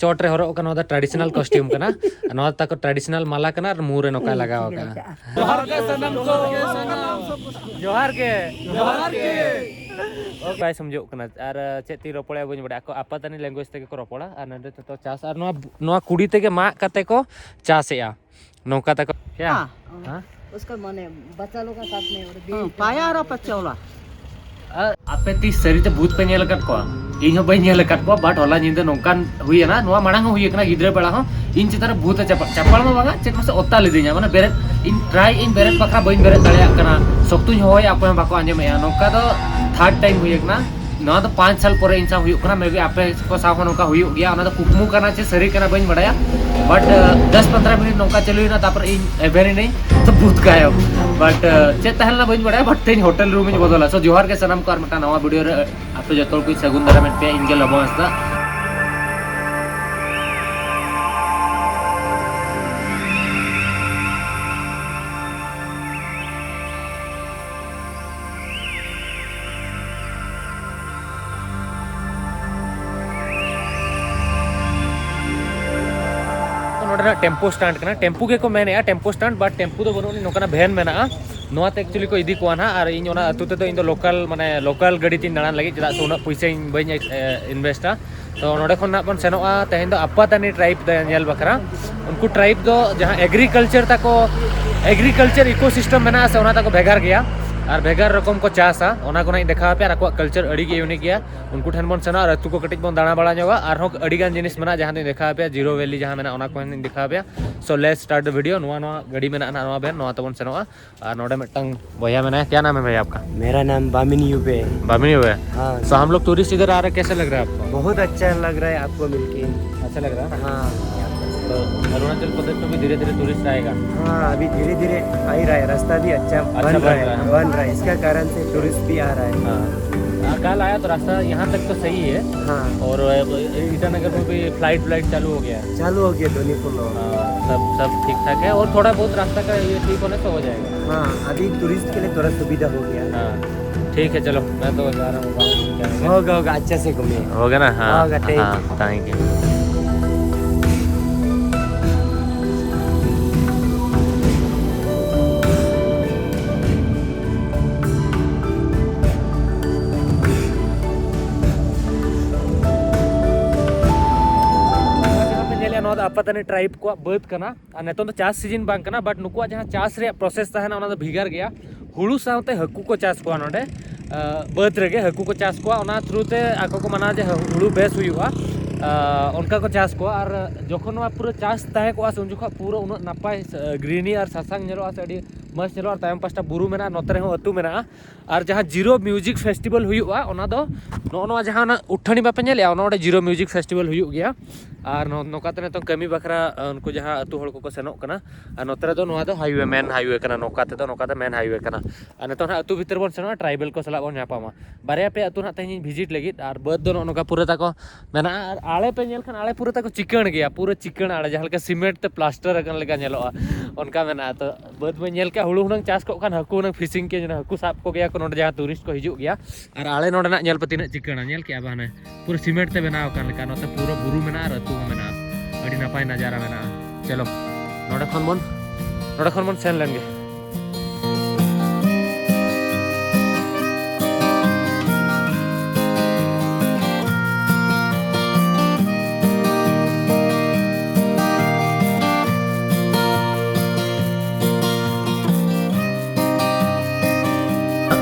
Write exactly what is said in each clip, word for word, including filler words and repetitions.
ᱪᱚᱴ ᱨᱮ ᱦᱚᱨᱚᱜ ᱠᱟᱱᱟ, ᱱᱚᱣᱟ ᱫᱚ traditional costume ᱠᱟᱱᱟ᱾ ᱟᱨ ᱱᱚᱣᱟ ᱫᱚ ᱛᱟᱠᱚ traditional ᱢᱟᱞᱟ ᱠᱟᱱᱟ ᱟᱨ ᱢᱩ ᱨᱮ ᱱᱚᱝᱠᱟᱭ ᱞᱟᱜᱟᱣ ᱟᱠᱟᱫᱼᱟ᱾ ᱡᱚᱦᱟᱨ ᱜᱮ ᱥᱟᱱᱟᱢ ᱠᱚ᱾ ᱡᱚᱦᱟᱨ ᱜᱮ᱾ ᱡᱚᱦᱟᱨ ᱜᱮ᱾ ᱵᱟᱭ ᱥᱚᱢᱡᱷᱚᱜ ᱠᱟᱱᱟ᱾ ᱟᱨ ᱪᱮᱫ ᱛᱤᱧ ᱨᱚᱯᱚᱲᱟ ᱵᱟᱹᱧ ᱵᱟᱲᱟᱭᱟ᱾ ᱟᱠᱚ ᱟᱯᱟᱛᱟᱱᱤ language ᱛᱮᱜᱮ ᱠᱚ ᱨᱚᱯᱚᱲᱟ᱾ ᱟᱨ ᱱᱚᱸᱰᱮ ᱫᱚ ᱪᱟᱥ, ᱟᱨ ᱱᱚᱣᱟ, ᱱᱚᱣᱟ ᱠᱩᱰᱤ ᱛᱮᱜᱮ ᱢᱟᱜ ᱠᱟᱛᱮ ᱠᱚ ᱪᱟᱥᱮᱜᱼᱟ᱾ ᱱᱚᱝᱠᱟ ᱛᱟᱠᱚ᱾ क्या? हाँ। हाँ? उसका माने बच्चा लोग का साथ में और भी हाँ, पाया और बच्चा वाला। ᱟᱨ ᱟᱯᱮ ᱛᱤᱥ ᱥᱟᱹᱨᱤᱛᱮ ᱵᱷᱩᱛ ᱯᱮ ᱧᱮᱞ ᱟᱠᱟᱫ ᱠᱚᱣᱟ? ᱤᱧ ᱦᱚᱸ ᱵᱟᱹᱧ ᱧᱮᱞ ᱟᱠᱟᱫ ᱠᱚᱣᱟ, but ᱦᱚᱞᱟ ᱧᱤᱫᱟᱹ ᱱᱚᱝᱠᱟᱱ ᱦᱩᱭᱮᱱᱟ, ᱱᱚᱣᱟ ᱢᱟᱲᱟᱝ ᱦᱚᱸ ᱦᱩᱭ ᱟᱠᱟᱱᱟ, ᱜᱤᱫᱽᱨᱟᱹ ᱵᱮᱲᱟ ᱦᱚᱸ ᱤᱧ ᱪᱮᱛᱟᱱ ᱨᱮ ᱵᱷᱩᱛ ᱮ ᱪᱟᱯᱟᱫ, ᱪᱟᱯᱟᱫ ᱢᱟ ᱵᱟᱝᱟ, ᱪᱮᱫ ᱢᱟᱥᱮ ᱚᱛᱟ ᱞᱤᱫᱤᱧᱟ, ᱢᱟᱱᱮ ᱵᱮᱨᱮᱫ, ᱤᱧ try ᱤᱧ ᱵᱮᱨᱮᱫ ᱵᱟᱠᱷᱨᱟ ᱵᱟᱹᱧ ᱵᱮᱨᱮᱫ ᱫᱟᱲᱮᱭᱟᱜ ᱠᱟᱱᱟ, ᱥᱚᱠᱛᱚᱧ ᱦᱚᱦᱚᱭᱟ ᱚᱠᱚᱭ ᱦᱚᱸ ᱵᱟᱠᱚ ᱟᱸᱡᱚᱢᱮᱜᱼᱟ, ᱱᱚᱝᱠᱟ ᱫᱚ third time ᱦᱩᱭ ᱟᱠᱟᱱᱟ᱾ ᱱᱚᱣᱟ ᱫᱚ ᱯᱟᱸᱪ ᱥᱟᱞ ᱯᱚᱨᱮ ᱤᱧ ᱥᱟᱶ ᱦᱩᱭᱩᱜ ᱠᱟᱱᱟ, maybe ᱟᱯᱮ ᱠᱚ ᱥᱟᱶ ᱦᱚᱸ ᱱᱚᱝᱠᱟ ᱦᱩᱭᱩᱜ ᱜᱮᱭᱟ, ᱚᱱᱟ ᱫᱚ ᱠᱩᱠᱢᱩ ᱠᱟᱱᱟ ᱪᱮ ᱥᱟᱹᱨᱤ ᱠᱟᱱᱟ ᱵᱟᱹᱧ ᱵᱟᱲᱟᱭᱟ, but ᱫᱚᱥ ᱯᱚᱱᱫᱽᱨᱚ ᱢᱤᱱᱤᱴ ᱱᱚᱝᱠᱟ ᱪᱟᱹᱞᱩᱭᱮᱱᱟ, ᱛᱟᱨᱯᱚᱨ ᱤᱧ ᱮᱵᱷᱮᱱᱤᱱᱟᱹᱧ, ᱛᱚ ᱵᱷᱩᱛ ᱜᱟᱭᱚᱵ᱾ But ᱪᱮᱫ ᱛᱟᱦᱮᱸ ᱞᱮᱱᱟ ᱵᱟᱹᱧ ᱵᱟᱲᱟᱭᱟ, but ᱛᱮᱦᱮᱧ ᱦᱳᱴᱮᱞ ᱨᱩᱢ ᱤᱧ ᱵᱚᱫᱚᱞᱟ᱾ So ᱡᱚᱦᱟᱨ ᱜᱮ ᱥᱟᱱᱟᱢ ᱠᱚ, ᱟᱨ ᱢᱤᱫᱴᱟᱝ ᱱᱟᱣᱟ ᱵᱷᱤᱰᱤᱭᱳ ᱨᱮ ᱟᱯᱮ ᱡᱚᱛᱚ ᱦᱚᱲ ᱠᱚᱧ ᱥᱟᱹᱜᱩᱱ ᱫᱟᱨᱟᱢᱮᱫ ᱯᱮᱭᱟ, ᱤᱧ ᱜᱮ ᱞᱚᱵᱚ ᱦᱟᱸᱥᱫᱟ᱾ ᱱᱚᱰᱮᱱᱟᱜ ᱴᱮᱢᱯᱳ ᱥᱴᱮᱱᱰ ᱠᱟᱱᱟ, ᱴᱮᱢᱯᱩ ᱜᱮᱠᱚ ᱢᱮᱱᱮᱫᱼᱟ ᱴᱮᱢᱯᱳ ᱥᱴᱮᱱᱰ, but ᱴᱮᱢᱯᱩ ᱫᱚ ᱵᱟᱹᱱᱩᱜ ᱟᱹᱱᱤᱡ, ᱱᱚᱝᱠᱟᱱᱟᱜ ᱵᱷᱮᱱ ᱢᱮᱱᱟᱜᱼᱟ, ᱱᱚᱣᱟ ᱛᱮ actually ᱠᱚ ᱤᱫᱤ ᱠᱚᱣᱟ ᱱᱟᱦᱟᱜ᱾ ᱟᱨ ᱤᱧ ᱚᱱᱟ ᱟᱹᱛᱩ ᱛᱮᱫᱚ ᱤᱧ ᱫᱚ ᱞᱳᱠᱟᱞ, ᱢᱟᱱᱮ ᱞᱳᱠᱟᱞ ᱜᱟᱹᱰᱤ ᱛᱤᱧ ᱫᱟᱬᱟᱱ ᱞᱟᱹᱜᱤᱫ, ᱪᱮᱫᱟᱜ ᱥᱮ ᱩᱱᱟᱹᱜ ᱯᱩᱭᱥᱟᱹᱧ ᱵᱟᱹᱧ ᱤᱱᱵᱷᱮᱥᱴᱟ᱾ ᱛᱚ ᱱᱚᱰᱮ ᱠᱷᱚᱱ ᱱᱟᱜ ᱵᱚᱱ ᱥᱮᱱᱚᱜᱼᱟ ᱛᱮᱦᱮᱧ ᱫᱚ ᱟᱯᱟᱛᱟᱱᱤ ᱴᱨᱟᱭᱤᱵᱽ ᱫᱚ ᱧᱮᱞ ᱵᱟᱠᱷᱨᱟ᱾ ᱩᱱᱠᱩ ᱴᱨᱟᱭᱤᱵᱽ ᱫᱚ ᱡᱟᱦᱟᱸ ᱮᱜᱽᱨᱤᱠᱟᱞᱪᱟᱨ ᱛᱟᱠᱚ, ᱮᱜᱽᱨᱤᱠᱟᱞᱪᱟᱨ ᱤᱠᱳ ᱥᱤᱥᱴᱮᱢ ᱢᱮᱱᱟᱜᱼᱟ ᱥᱮ, ᱚᱱᱟ ᱛᱟᱠᱚ ᱵᱷᱮᱜᱟᱨ ᱜᱮᱭᱟ ᱟᱨ ᱵᱷᱮᱜᱟᱨ ᱨᱚᱠᱚᱢ ᱠᱚ ᱪᱟᱥᱟ, ᱚᱱᱟ ᱠᱚ ᱱᱟᱜ ᱤᱧ ᱫᱮᱠᱷᱟᱣ ᱟᱯᱮᱭᱟ᱾ ᱟᱨ ᱟᱠᱚᱣᱟᱜ ᱠᱟᱞᱪᱟᱨ ᱟᱹᱰᱤ ᱜᱮ ᱤᱭᱩᱱᱤᱠ ᱜᱮᱭᱟ᱾ ᱩᱱᱠᱩ ᱴᱷᱮᱱ ᱵᱚᱱ ᱥᱮᱱᱚᱜᱼᱟ ᱟᱨ ᱟᱹᱛᱩ ᱠᱚ ᱠᱟᱹᱴᱤᱡ ᱵᱚᱱ ᱫᱟᱬᱟ ᱵᱟᱲᱟ ᱧᱚᱜᱟ᱾ ᱟᱨᱦᱚᱸ ᱟᱹᱰᱤ ᱜᱟᱱ ᱡᱤᱱᱤᱥ ᱢᱮᱱᱟᱜᱼᱟ ᱡᱟᱦᱟᱸ ᱫᱚᱧ ᱫᱮᱠᱷᱟᱣ ᱟᱯᱮᱭᱟ, ᱡᱤᱨᱳ ᱵᱷᱮᱞᱤ ᱡᱟᱦᱟᱸ ᱢᱮᱱᱟᱜᱼᱟ, ᱚᱱᱟ ᱠᱚᱦᱚᱸ ᱫᱮᱠᱷᱟᱣ ᱟᱯᱮᱭᱟ᱾ So let's start the video. ᱱᱚᱣᱟ, ᱱᱚᱣᱟ ᱜᱟᱹᱰᱤ ᱢᱮᱱᱟᱜᱼᱟ ᱱᱟᱜ, ᱱᱚᱣᱟ ᱵᱷᱮᱱ, ᱱᱚᱣᱟ ᱛᱮᱵᱚᱱ ᱥᱮᱱᱚᱜᱼᱟ᱾ ᱟᱨ ᱱᱚᱰᱮ ᱢᱤᱫᱴᱟᱝ ᱵᱚᱭᱦᱟ ᱢᱮᱱᱟᱭᱟ, क्या नाम है भैया आपका? मेरा नाम बामिनी यूबे है। बामिनी यूबे? हाँ। तो हम लोग टूरिस्ट इधर आ रहे हैं, कैसा लग रहा है आपको? बहुत अच्छा लग रहा है आपको मिलके। अच्छा लग रहा है ना? हाँ। तो अरुणाचल प्रदेश में भी धीरे धीरे टूरिस्ट आएगा। हाँ, अभी धीरे धीरे आ ही रहा है, रास्ता भी अच्छा अच्छा बन बन रहा है, रहा है। बन रहा है, इसका कारण से टूरिस्ट भी आ रहा है। हाँ। हाँ, कल आया तो रास्ता यहाँ तक तो सही है। हाँ। और, अ, ईटानगर में भी फ्लाइट, फ्लाइट चालू हो गया है। चालू हो गया दोनों पुल। हाँ, सब, सब ठीक ठाक है और थोड़ा बहुत रास्ता का ये ठीक होने से हो जाएगा। हाँ, अभी टूरिस्ट के लिए थोड़ा सुविधा हो गया है। हाँ, ठीक है, चलो, मैं तो जा रहा हूँ, गाँव घूम के आएंगे। होगा, होगा, अच्छे से घूमिए। होगा ना? हाँ, होगा, thank हाँ, you। Thank you। ᱱᱚᱣᱟ ᱫᱚ ᱟᱯᱟᱛᱟᱱᱤ ᱴᱨᱟᱭᱤᱵᱽ ᱠᱚᱣᱟᱜ ᱵᱟᱹᱫᱽ ᱠᱟᱱᱟ᱾ ᱟᱨ ᱱᱤᱛᱚᱝ ᱫᱚ ᱪᱟᱥ ᱥᱤᱡᱤᱱ ᱵᱟᱝ ᱠᱟᱱᱟ, but ᱱᱩᱠᱩᱣᱟᱜ ᱡᱟᱦᱟᱸ ᱪᱟᱥ ᱨᱮᱭᱟᱜ ᱯᱨᱚᱥᱮᱥ ᱛᱟᱦᱮᱱᱟ, ᱚᱱᱟ ᱫᱚ ᱵᱷᱮᱜᱟᱨ ᱜᱮᱭᱟ᱾ ᱦᱩᱲᱩ ᱥᱟᱶᱛᱮ ᱦᱟᱹᱠᱩ ᱠᱚ ᱪᱟᱥ ᱠᱚᱣᱟ ᱱᱚᱰᱮ᱾ ᱟᱸ, ᱵᱟᱹᱫᱽ ᱨᱮᱜᱮ ᱦᱟᱹᱠᱩ ᱠᱚ ᱪᱟᱥ ᱠᱚᱣᱟ, ᱚᱱᱟ ᱛᱷᱨᱩ ᱛᱮ ᱟᱠᱚ ᱠᱚ ᱢᱟᱱᱟᱣᱟ ᱡᱮ ᱦᱩᱲᱩ ᱵᱮᱥ ᱦᱩᱭᱩᱜᱼᱟ᱾ ᱟᱸ, ᱚᱱᱠᱟ ᱠᱚ ᱪᱟᱥ ᱠᱚᱣᱟ᱾ ᱟᱨ ᱡᱚᱠᱷᱚᱱ ᱱᱚᱣᱟ ᱯᱩᱨᱟᱹ ᱪᱟᱥ ᱛᱟᱦᱮᱸ ᱠᱚᱜᱼᱟ ᱥᱮ, ᱩᱱ ᱡᱚᱠᱷᱚᱱ ᱯᱩᱨᱟᱹ ᱩᱱᱟᱹᱜ ᱱᱟᱯᱟᱭ ᱜᱨᱤᱱᱤ ᱟᱨ ᱥᱟᱥᱟᱝ ᱧᱮᱞᱚᱜᱼᱟ ᱥᱮ, ᱟᱹᱰᱤ ᱢᱚᱡᱽ ᱧᱮᱞᱚᱜᱼᱟ᱾ ᱟᱨ ᱛᱟᱭᱚᱢ ᱯᱟᱥᱴᱟ ᱵᱩᱨᱩ ᱢᱮᱱᱟᱜᱼᱟ, ᱱᱚᱛᱮ ᱨᱮᱦᱚᱸ ᱟᱹᱛᱩ ᱢᱮᱱᱟᱜᱼᱟ᱾ ᱟᱨ ᱡᱟᱦᱟᱸ ᱡᱤᱨᱳ ᱢᱤᱭᱩᱡᱤᱠ ᱯᱷᱮᱥᱴᱤᱵᱷᱮᱞ ᱦᱩᱭᱩᱜᱼᱟ, ᱚᱱᱟ ᱫᱚ ᱱᱚᱜᱼᱚ ᱱᱚᱣᱟ ᱡᱟᱦᱟᱸ ᱚᱱᱟ ᱩᱴᱷᱟᱹᱱᱤ ᱵᱟᱯᱮ ᱧᱮᱞᱮᱜᱼᱟ, ᱚᱱᱟ ᱚᱸᱰᱮ ᱡᱤᱨᱳ ᱢᱤᱭᱩᱡᱤᱠ ᱯᱷᱮᱥᱴᱤᱵᱷᱮᱞ ᱦᱩᱭᱩᱜ ᱜᱮᱭᱟ᱾ ᱟᱨ ᱱᱚ-, ᱱᱚᱝᱠᱟ ᱛᱮ ᱱᱤᱛᱚᱝ ᱠᱟᱹᱢᱤ ᱵᱟᱠᱷᱨᱟ, ᱟᱸ, ᱩᱱᱠᱩ ᱡᱟᱦᱟᱸ ᱟᱹᱛᱩ ᱦᱚᱲ ᱠᱚᱠᱚ ᱥᱮᱱᱚᱜ ᱠᱟᱱᱟ᱾ ᱟᱨ ᱱᱚᱛᱮ ᱨᱮᱫᱚ ᱱᱚᱣᱟ ᱫᱚ ᱦᱟᱭᱣᱮ, ᱢᱮᱱ ᱦᱟᱭᱣᱮ ᱠᱟᱱᱟ, ᱱᱚᱝᱠᱟ ᱛᱮᱫᱚ, ᱱᱚᱝᱠᱟ ᱛᱮ ᱢᱮᱱ ᱦᱟᱭᱣᱮ ᱠᱟᱱᱟ᱾ ᱟᱨ ᱱᱤᱛᱚᱝ ᱦᱟᱸᱜ ᱟᱹᱛᱩ ᱵᱷᱤᱛᱤᱨ ᱵᱚᱱ ᱥᱮᱱᱚᱜᱼᱟ, ᱴᱨᱟᱭᱵᱮᱞ ᱠᱚ ᱥᱟᱞᱟᱜ ᱵᱚᱱ ᱧᱟᱯᱟᱢᱟ᱾ ᱵᱟᱨᱭᱟ ᱯᱮᱭᱟ ᱟᱹᱛᱩ ᱱᱟᱦᱟᱜ ᱛᱮᱦᱮᱧ ᱤᱧ ᱵᱷᱤᱡᱤᱴ ᱞᱟᱹᱜᱤᱫ᱾ ᱟᱨ ᱵᱟᱹᱫᱽ ᱫᱚ ᱱᱚᱜᱼᱚ ᱱᱚᱝᱠᱟ ᱯᱩᱨᱟᱹ ᱛᱟᱠᱚ ᱢᱮᱱᱟᱜᱼᱟ᱾ ᱟᱨ ᱟᱲᱮ ᱯᱮ ᱧᱮᱞ ᱠᱷᱟᱱ, ᱟᱲᱮ ᱯᱩᱨᱟᱹ ᱛᱟᱠᱚ ᱪᱤᱠᱟᱹᱬ ᱜᱮᱭᱟ, ᱯᱩᱨᱟᱹ ᱪᱤᱠᱟᱹᱬ ᱟᱲᱮ, ᱡᱟᱦᱟᱸ ᱞᱮᱠᱟ ᱥᱤᱢᱮᱱᱴ ᱛᱮ ᱯᱞᱟᱥᱴᱟᱨ ᱟᱠᱟᱱ ᱞᱮᱠᱟ ᱧᱮᱞᱚᱜᱼᱟ, ᱚᱱᱠᱟ ᱢᱮᱱᱟᱜᱼᱟ᱾ ᱛᱚ ᱵᱟᱹᱫᱽ ᱵᱟᱹᱧ ᱧᱮᱞ ᱠᱮᱜᱼᱟ, ᱦᱩᱲᱩ ᱦᱩᱱᱟᱹᱝ ᱪᱟᱥ ᱠᱚᱜ ᱠᱷᱟᱱ ᱦᱟᱹᱠᱩ ᱦᱩᱱᱟᱹᱝ ᱯᱷᱤᱥᱤᱝ ᱠᱮᱭᱟ, ᱦᱟᱹᱠᱩ ᱥᱟᱵ ᱠᱚᱜᱮᱭᱟ ᱠᱚ ᱱᱚᱰᱮ ᱡᱟᱦᱟᱸ ᱴᱩᱨᱤᱥᱴ ᱠᱚ ᱦᱤᱡᱩᱜ ᱜᱮᱭᱟ᱾ ᱟᱨ ᱟᱲᱮ ᱱᱚᱰᱮᱱᱟᱜ ᱧᱮᱞ ᱯᱮ ᱛᱤᱱᱟᱹᱜ ᱪᱤᱠᱟᱹᱬᱟ, ᱧᱮᱞ ᱠᱮᱜᱼᱟ ᱯᱮ ᱦᱟᱱᱮ ᱯᱩᱨᱟᱹ ᱥᱤᱢᱮᱱᱴ ᱛᱮ ᱵᱮᱱᱟᱣ ᱟᱠᱟᱱ ᱞᱮᱠᱟ᱾ ᱱᱚᱛᱮ ᱯᱩᱨᱟᱹ ᱵᱩᱨᱩ ᱢᱮᱱᱟᱜᱼᱟ ᱟᱨ ᱟᱹᱛᱩ ᱦᱚᱸ ᱢᱮᱱᱟᱜᱼᱟ᱾ ᱟᱹᱰᱤ ᱱᱟᱯᱟᱭ ᱱᱟᱡᱟᱨᱟ ᱢᱮᱱᱟᱜᱼᱟ᱾ ᱪᱚᱞᱚ, ᱱᱚᱰᱮ ᱠᱷᱚᱱ ᱵᱚᱱ, ᱱᱚᱰᱮ ᱠᱷᱚᱱ ᱵᱚᱱ ᱥᱮᱱ ᱞᱮᱱ ᱜᱮ᱾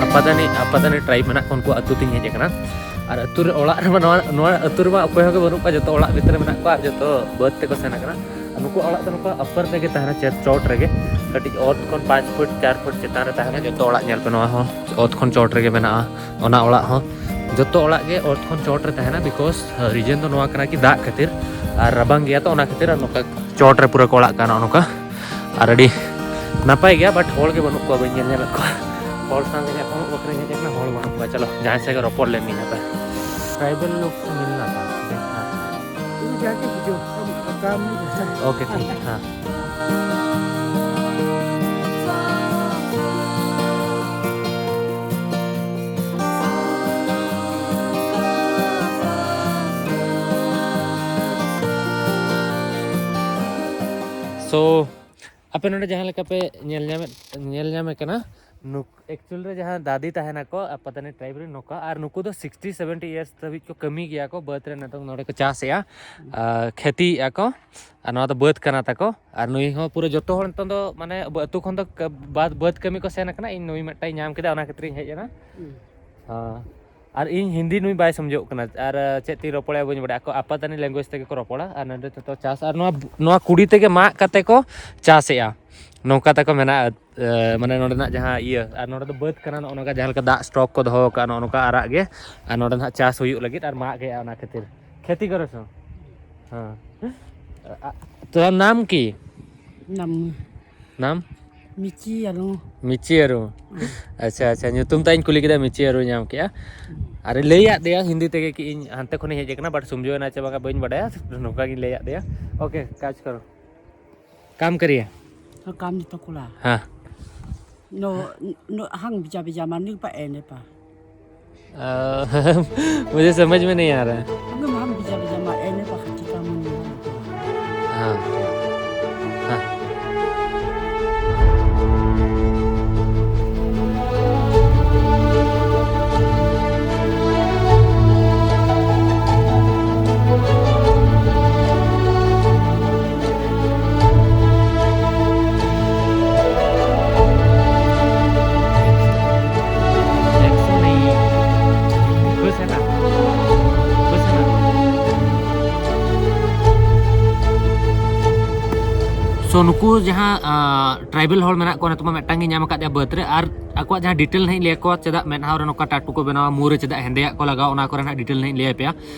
ᱟᱯᱟᱫᱟᱱᱤ, ᱟᱯᱟᱫᱟᱱᱤ ᱴᱨᱟᱭᱤᱵᱽ ᱢᱮᱱᱟᱜ ᱠᱚᱣᱟ, ᱩᱱᱠᱩ ᱟᱹᱛᱩ ᱛᱤᱧ ᱦᱮᱡ ᱟᱠᱟᱱᱟ᱾ ᱟᱨ ᱟᱹᱛᱩ ᱨᱮ, ᱚᱲᱟᱜ ᱨᱮᱢᱟ, ᱱᱚᱣᱟ, ᱱᱚᱣᱟ ᱟᱹᱛᱩ ᱨᱮᱢᱟ ᱚᱠᱚᱭ ᱦᱚᱸ ᱜᱮ ᱵᱟᱹᱱᱩᱜ ᱠᱚᱣᱟ, ᱡᱚᱛᱚ ᱚᱲᱟᱜ ᱵᱷᱤᱛᱨᱤ ᱨᱮ ᱢᱮᱱᱟᱜ ᱠᱚᱣᱟ ᱟᱨ ᱡᱚᱛᱚ ᱵᱟᱹᱫᱽ ᱛᱮᱠᱚ ᱥᱮᱱ ᱟᱠᱟᱱᱟ᱾ ᱟᱨ ᱱᱩᱠᱩ ᱚᱲᱟᱜ ᱫᱚ ᱱᱚᱝᱠᱟ ᱟᱯᱟᱨ ᱨᱮᱜᱮ ᱛᱟᱦᱮᱱᱟ, ᱪᱮᱫ ᱪᱚᱴ ᱨᱮᱜᱮ, ᱠᱟᱹᱴᱤᱡ ᱚᱛ ᱠᱷᱚᱱ ᱯᱟᱸᱪ ᱯᱷᱩᱴ, ᱪᱟᱨ ᱯᱷᱩᱴ ᱪᱮᱛᱟᱱ ᱨᱮ ᱛᱟᱦᱮᱱᱟ ᱡᱚᱛᱚ ᱚᱲᱟᱜ᱾ ᱧᱮᱞ ᱯᱮ, ᱱᱚᱣᱟ ᱦᱚᱸ ᱚᱛ ᱠᱷᱚᱱ ᱪᱚᱴ ᱨᱮᱜᱮ ᱢᱮᱱᱟᱜᱼᱟ, ᱚᱱᱟ ᱚᱲᱟᱜ ᱦᱚᱸ᱾ ᱡᱚᱛᱚ ᱚᱲᱟᱜ ᱜᱮ ᱚᱛ ᱠᱷᱚᱱ ᱪᱚᱴ ᱨᱮ ᱛᱟᱦᱮᱱᱟ, because reason ᱫᱚ ᱱᱚᱣᱟ ᱠᱟᱱᱟ ᱠᱤ ᱫᱟᱜ ᱠᱷᱟᱹᱛᱤᱨ ᱟᱨ ᱨᱟᱵᱟᱝ ᱜᱮᱭᱟ, ᱛᱚ ᱚᱱᱟ ᱠᱷᱟᱹᱛᱤᱨ ᱟᱨ ᱱᱚᱝᱠᱟ ᱪᱚᱴ ᱨᱮ ᱯᱩᱨᱟᱹ ᱠᱚ ᱚᱲᱟᱜ ᱠᱟᱱᱟ ᱱᱚᱝᱠᱟ᱾ ᱟᱨ ᱟᱹᱰᱤ ᱱᱟᱯᱟᱭ ᱜᱮᱭᱟ, but ᱦᱚᱲ ᱜᱮ ᱵᱟᱹᱱᱩᱜ ᱠᱚᱣᱟ, ᱵᱟᱹᱧ ᱧᱮᱞ ᱧᱟᱢᱮᱫ ᱠᱚᱣᱟ᱾ ᱦᱚᱲ ᱥᱟᱶ ᱜᱮ ᱧᱟᱯᱟᱢᱚᱜ ᱵᱟᱠᱷᱨᱟᱧ ᱦᱮᱡ ᱟᱠᱟᱱᱟ, ᱦᱚᱲ ᱵᱟᱹᱱᱩᱜ ᱠᱚᱣᱟ᱾ ᱪᱚᱞᱚ, ᱡᱟᱦᱟᱸᱭ ᱥᱟᱶ ᱜᱮ ᱨᱚᱯᱚᱲ ᱞᱮᱱ ᱜᱤᱧ ᱦᱟᱯᱮ᱾ ट्राइबल लोग से मिलना था, देखना था। तुम जाके पूछो, हम काम नहीं करते। ओके, ठीक, हाँ। So, ᱟᱯᱮ ᱱᱚᱰᱮ ᱡᱟᱦᱟᱸ ᱞᱮᱠᱟ ᱯᱮ ᱧᱮᱞ ᱧᱟᱢᱮᱫ, ᱧᱮᱞ ᱧᱟᱢᱮ ᱠᱟᱱᱟ, ᱱᱩᱠ ᱮᱠᱪᱩᱭᱮᱞ ᱨᱮ ᱡᱟᱦᱟᱸ ᱫᱟᱫᱤ ᱛᱟᱦᱮᱱᱟᱠᱚ ᱟᱯᱟᱛᱟᱱᱤ ᱴᱨᱟᱭᱤᱵᱽ ᱨᱮ ᱱᱚᱝᱠᱟ, ᱟᱨ ᱱᱩᱠᱩ ᱫᱚ ᱥᱤᱠᱥᱴᱤ ᱥᱮᱵᱷᱮᱱᱴᱤ ᱤᱭᱟᱨᱥ ᱫᱷᱟᱹᱵᱤᱡ ᱠᱚ ᱠᱟᱹᱢᱤ ᱜᱮᱭᱟ ᱠᱚ ᱵᱟᱹᱫᱽ ᱨᱮ, ᱱᱤᱛᱚᱝ ᱱᱚᱰᱮ ᱠᱚ ᱪᱟᱥᱮᱜᱼᱟ, ᱟᱨ ᱠᱷᱮᱛᱤᱭᱮᱜᱼᱟ ᱠᱚ, ᱟᱨ ᱱᱚᱣᱟ ᱫᱚ ᱵᱟᱹᱫᱽ ᱠᱟᱱᱟ ᱛᱟᱠᱚ᱾ ᱟᱨ ᱱᱩᱭ ᱦᱚᱸ ᱯᱩᱨᱟᱹ ᱡᱚᱛᱚ ᱦᱚᱲ ᱱᱤᱛᱚᱝ ᱫᱚ ᱢᱟᱱᱮ ᱟᱵᱚ ᱟᱹᱛᱩ ᱠᱷᱚᱱ ᱫᱚ ᱠᱟ- ᱵᱟᱫ ᱵᱟᱹᱫᱽ ᱠᱟᱹᱢᱤ ᱠᱚ ᱥᱮᱱ ᱟᱠᱟᱱᱟ, ᱤᱧ ᱱᱩᱭ ᱢᱤᱫᱴᱟᱝ ᱧᱟᱢ ᱠᱮᱫᱟ, ᱚᱱᱟ ᱠᱷᱟᱹᱛᱤᱨ ᱤᱧ ᱦᱮᱡ ᱮᱱᱟ᱾ ᱦᱮᱸ᱾ ᱟᱨ ᱤᱧ ᱦᱤᱱᱫᱤ ᱱᱩᱭ ᱵᱟᱭ ᱥᱚᱢᱡᱷᱚᱜ ᱠᱟᱱᱟ, ᱟᱨ ᱪᱮᱫ ᱛᱤᱧ ᱨᱚᱯᱚᱲᱟ ᱵᱟᱹᱧ ᱵᱟᱲᱟᱭᱟ, ᱟᱠᱚ ᱟᱯᱟᱛᱟᱱᱤ ᱞᱮᱝᱜᱩᱭᱮᱡᱽ ᱛᱮᱜᱮ ᱠᱚ ᱨᱚᱯᱚᱲᱟ᱾ ᱟᱨ ᱱᱚᱰᱮ ᱡᱚᱛᱚ ᱪᱟᱥ, ᱟᱨ ᱱᱚᱣᱟ ᱱᱚᱣᱟ ᱠᱩᱰᱤ ᱛᱮᱜᱮ ᱢᱟᱜ ᱠᱟᱛᱮ ᱠᱚ ᱪᱟᱥᱮᱜᱼᱟ, ᱱᱚᱝᱠᱟ ᱛᱟᱠᱚ ᱢᱮᱱᱟᱜᱼᱟ᱾ ᱮ, ᱢᱟᱱᱮ ᱱᱚᱰᱮᱱᱟᱜ ᱡᱟᱦᱟᱸ ᱤᱭᱟᱹ, ᱟᱨ ᱱᱚᱰᱮ ᱫᱚ ᱵᱟᱹᱫᱽ ᱠᱟᱱᱟ, ᱱᱚᱜᱼᱚ ᱱᱚᱝᱠᱟ ᱡᱟᱦᱟᱸ ᱞᱮᱠᱟ ᱫᱟᱜ ᱥᱴᱚᱠ ᱠᱚ ᱫᱚᱦᱚ ᱟᱠᱟᱫᱼᱟ, ᱱᱚᱜᱼᱚ ᱱᱚᱝᱠᱟ ᱟᱨᱟᱜ ᱜᱮ, ᱟᱨ ᱱᱚᱰᱮ ᱱᱟᱦᱟᱜ ᱪᱟᱥ ᱦᱩᱭᱩᱜ ᱞᱟᱹᱜᱤᱫ, ᱟᱨ ᱢᱟᱜ ᱜᱮᱭᱟ ᱚᱱᱟ ᱠᱷᱟᱹᱛᱤᱨ᱾ ᱠᱷᱮᱛᱤ ᱠᱚᱨᱮ ᱥᱚ? ᱦᱮᱸ᱾ ᱟ, ᱛᱳ ᱱᱟᱢ ᱠᱤ? ᱱᱟᱢ? ᱱᱟᱢ? ᱢᱤᱪᱤ ᱟᱨᱩ᱾ ᱢᱤᱪᱤ ᱟᱨᱩ᱾ ᱦᱮᱸ᱾ ᱟᱪᱪᱷᱟ, ᱟᱪᱪᱷᱟ, ᱧᱩᱛᱩᱢ ᱛᱟᱭ ᱤᱧ ᱠᱩᱞᱤ ᱠᱮᱫᱟ, ᱢᱤᱪᱤ ᱟᱨᱩ ᱧᱟᱢ ᱠᱮᱜᱼᱟ᱾ ᱟᱨ ᱞᱟᱹᱭᱟᱫ ᱫᱮᱭᱟ ᱦᱤᱱᱫᱤ ᱛᱮᱜᱮ ᱠᱤ ᱤᱧ ᱦᱟᱱᱛᱮ ᱠᱷᱚᱱᱤᱧ ᱦᱮᱡ ᱟᱠᱟᱱᱟ, but ᱥᱚᱢᱡᱷᱟᱹᱣ ᱮᱱᱟ ᱪᱮ ᱵᱟᱝᱟ ᱵᱟᱹᱧ ᱵᱟᱰᱟᱭᱟ, ᱱᱚᱝᱠᱟ ᱜᱤᱧ ᱞᱟᱹᱭᱟᱫ ᱫᱮᱭᱟ᱾ ᱳᱠᱮ, ᱠᱟᱡᱽ ᱠᱚᱨᱚ᱾ ᱠᱟᱢ ᱠᱟᱨᱤᱭᱮ? ᱦᱮᱸ, ᱠᱟᱢ ᱡᱚᱛᱚ ᱠᱚᱲᱟ᱾ ᱦᱮᱸ᱾ ᱱᱚ, ᱱᱚ, ᱦᱟᱝ ᱵᱤᱡᱟ ᱵᱤᱡᱟ ᱢᱟᱱᱤ ᱯᱟ ᱮᱱᱮ ᱯᱟ᱾ ᱟᱦ, ᱢᱩᱡᱷᱮ ᱥᱚᱢᱚᱡᱷ ᱢᱮ ᱱᱟᱦᱤ ᱟ ᱨᱟᱦᱟ ᱦᱮ᱾ ᱦᱟᱝ ᱵᱤᱡᱟ ᱵᱤᱡᱟ ᱢᱟ ᱮᱱᱮ ᱯᱟ ᱠᱷᱟᱪᱤ ᱠᱟᱢ ᱢᱟᱱᱤ᱾ ᱦᱮᱸ, ᱦᱮᱸ᱾ So, ᱱᱩᱠᱩ ᱡᱟᱦᱟᱸ, ᱟ, ᱴᱨᱟᱭᱵᱮᱞ ᱦᱚᱲ ᱢᱮᱱᱟᱜ ᱠᱚᱣᱟ, ᱱᱤᱛᱚᱜ ᱢᱟ ᱢᱤᱫᱴᱟᱝ ᱜᱮ ᱧᱟᱢ ᱟᱠᱟᱫ ᱫᱮᱭᱟ ᱵᱟᱹᱫᱽ ᱨᱮ, ᱟᱨ ᱟᱠᱚᱣᱟᱜ ᱡᱟᱦᱟᱸ ᱰᱤᱴᱮᱞ ᱱᱟᱦᱟᱜ ᱤᱧ ᱞᱟᱹᱭ ᱟᱠᱚᱣᱟ, ᱪᱮᱫᱟᱜ ᱢᱮᱫᱦᱟ ᱨᱮ ᱱᱚᱝᱠᱟ ᱴᱟᱴᱩ ᱠᱚ ᱵᱮᱱᱟᱣᱟ, ᱢᱩ ᱨᱮ ᱪᱮᱫᱟᱜ ᱦᱮᱸᱫᱮᱭᱟᱜ ᱠᱚ ᱞᱟᱜᱟᱣᱟ, ᱚᱱᱟ ᱠᱚᱨᱮ ᱱᱟᱦᱟᱜ ᱰᱤᱴᱮᱞ ᱱᱟᱦᱟᱜ ᱤᱧ ᱞᱟᱹᱭ ᱟᱯᱮᱭᱟ᱾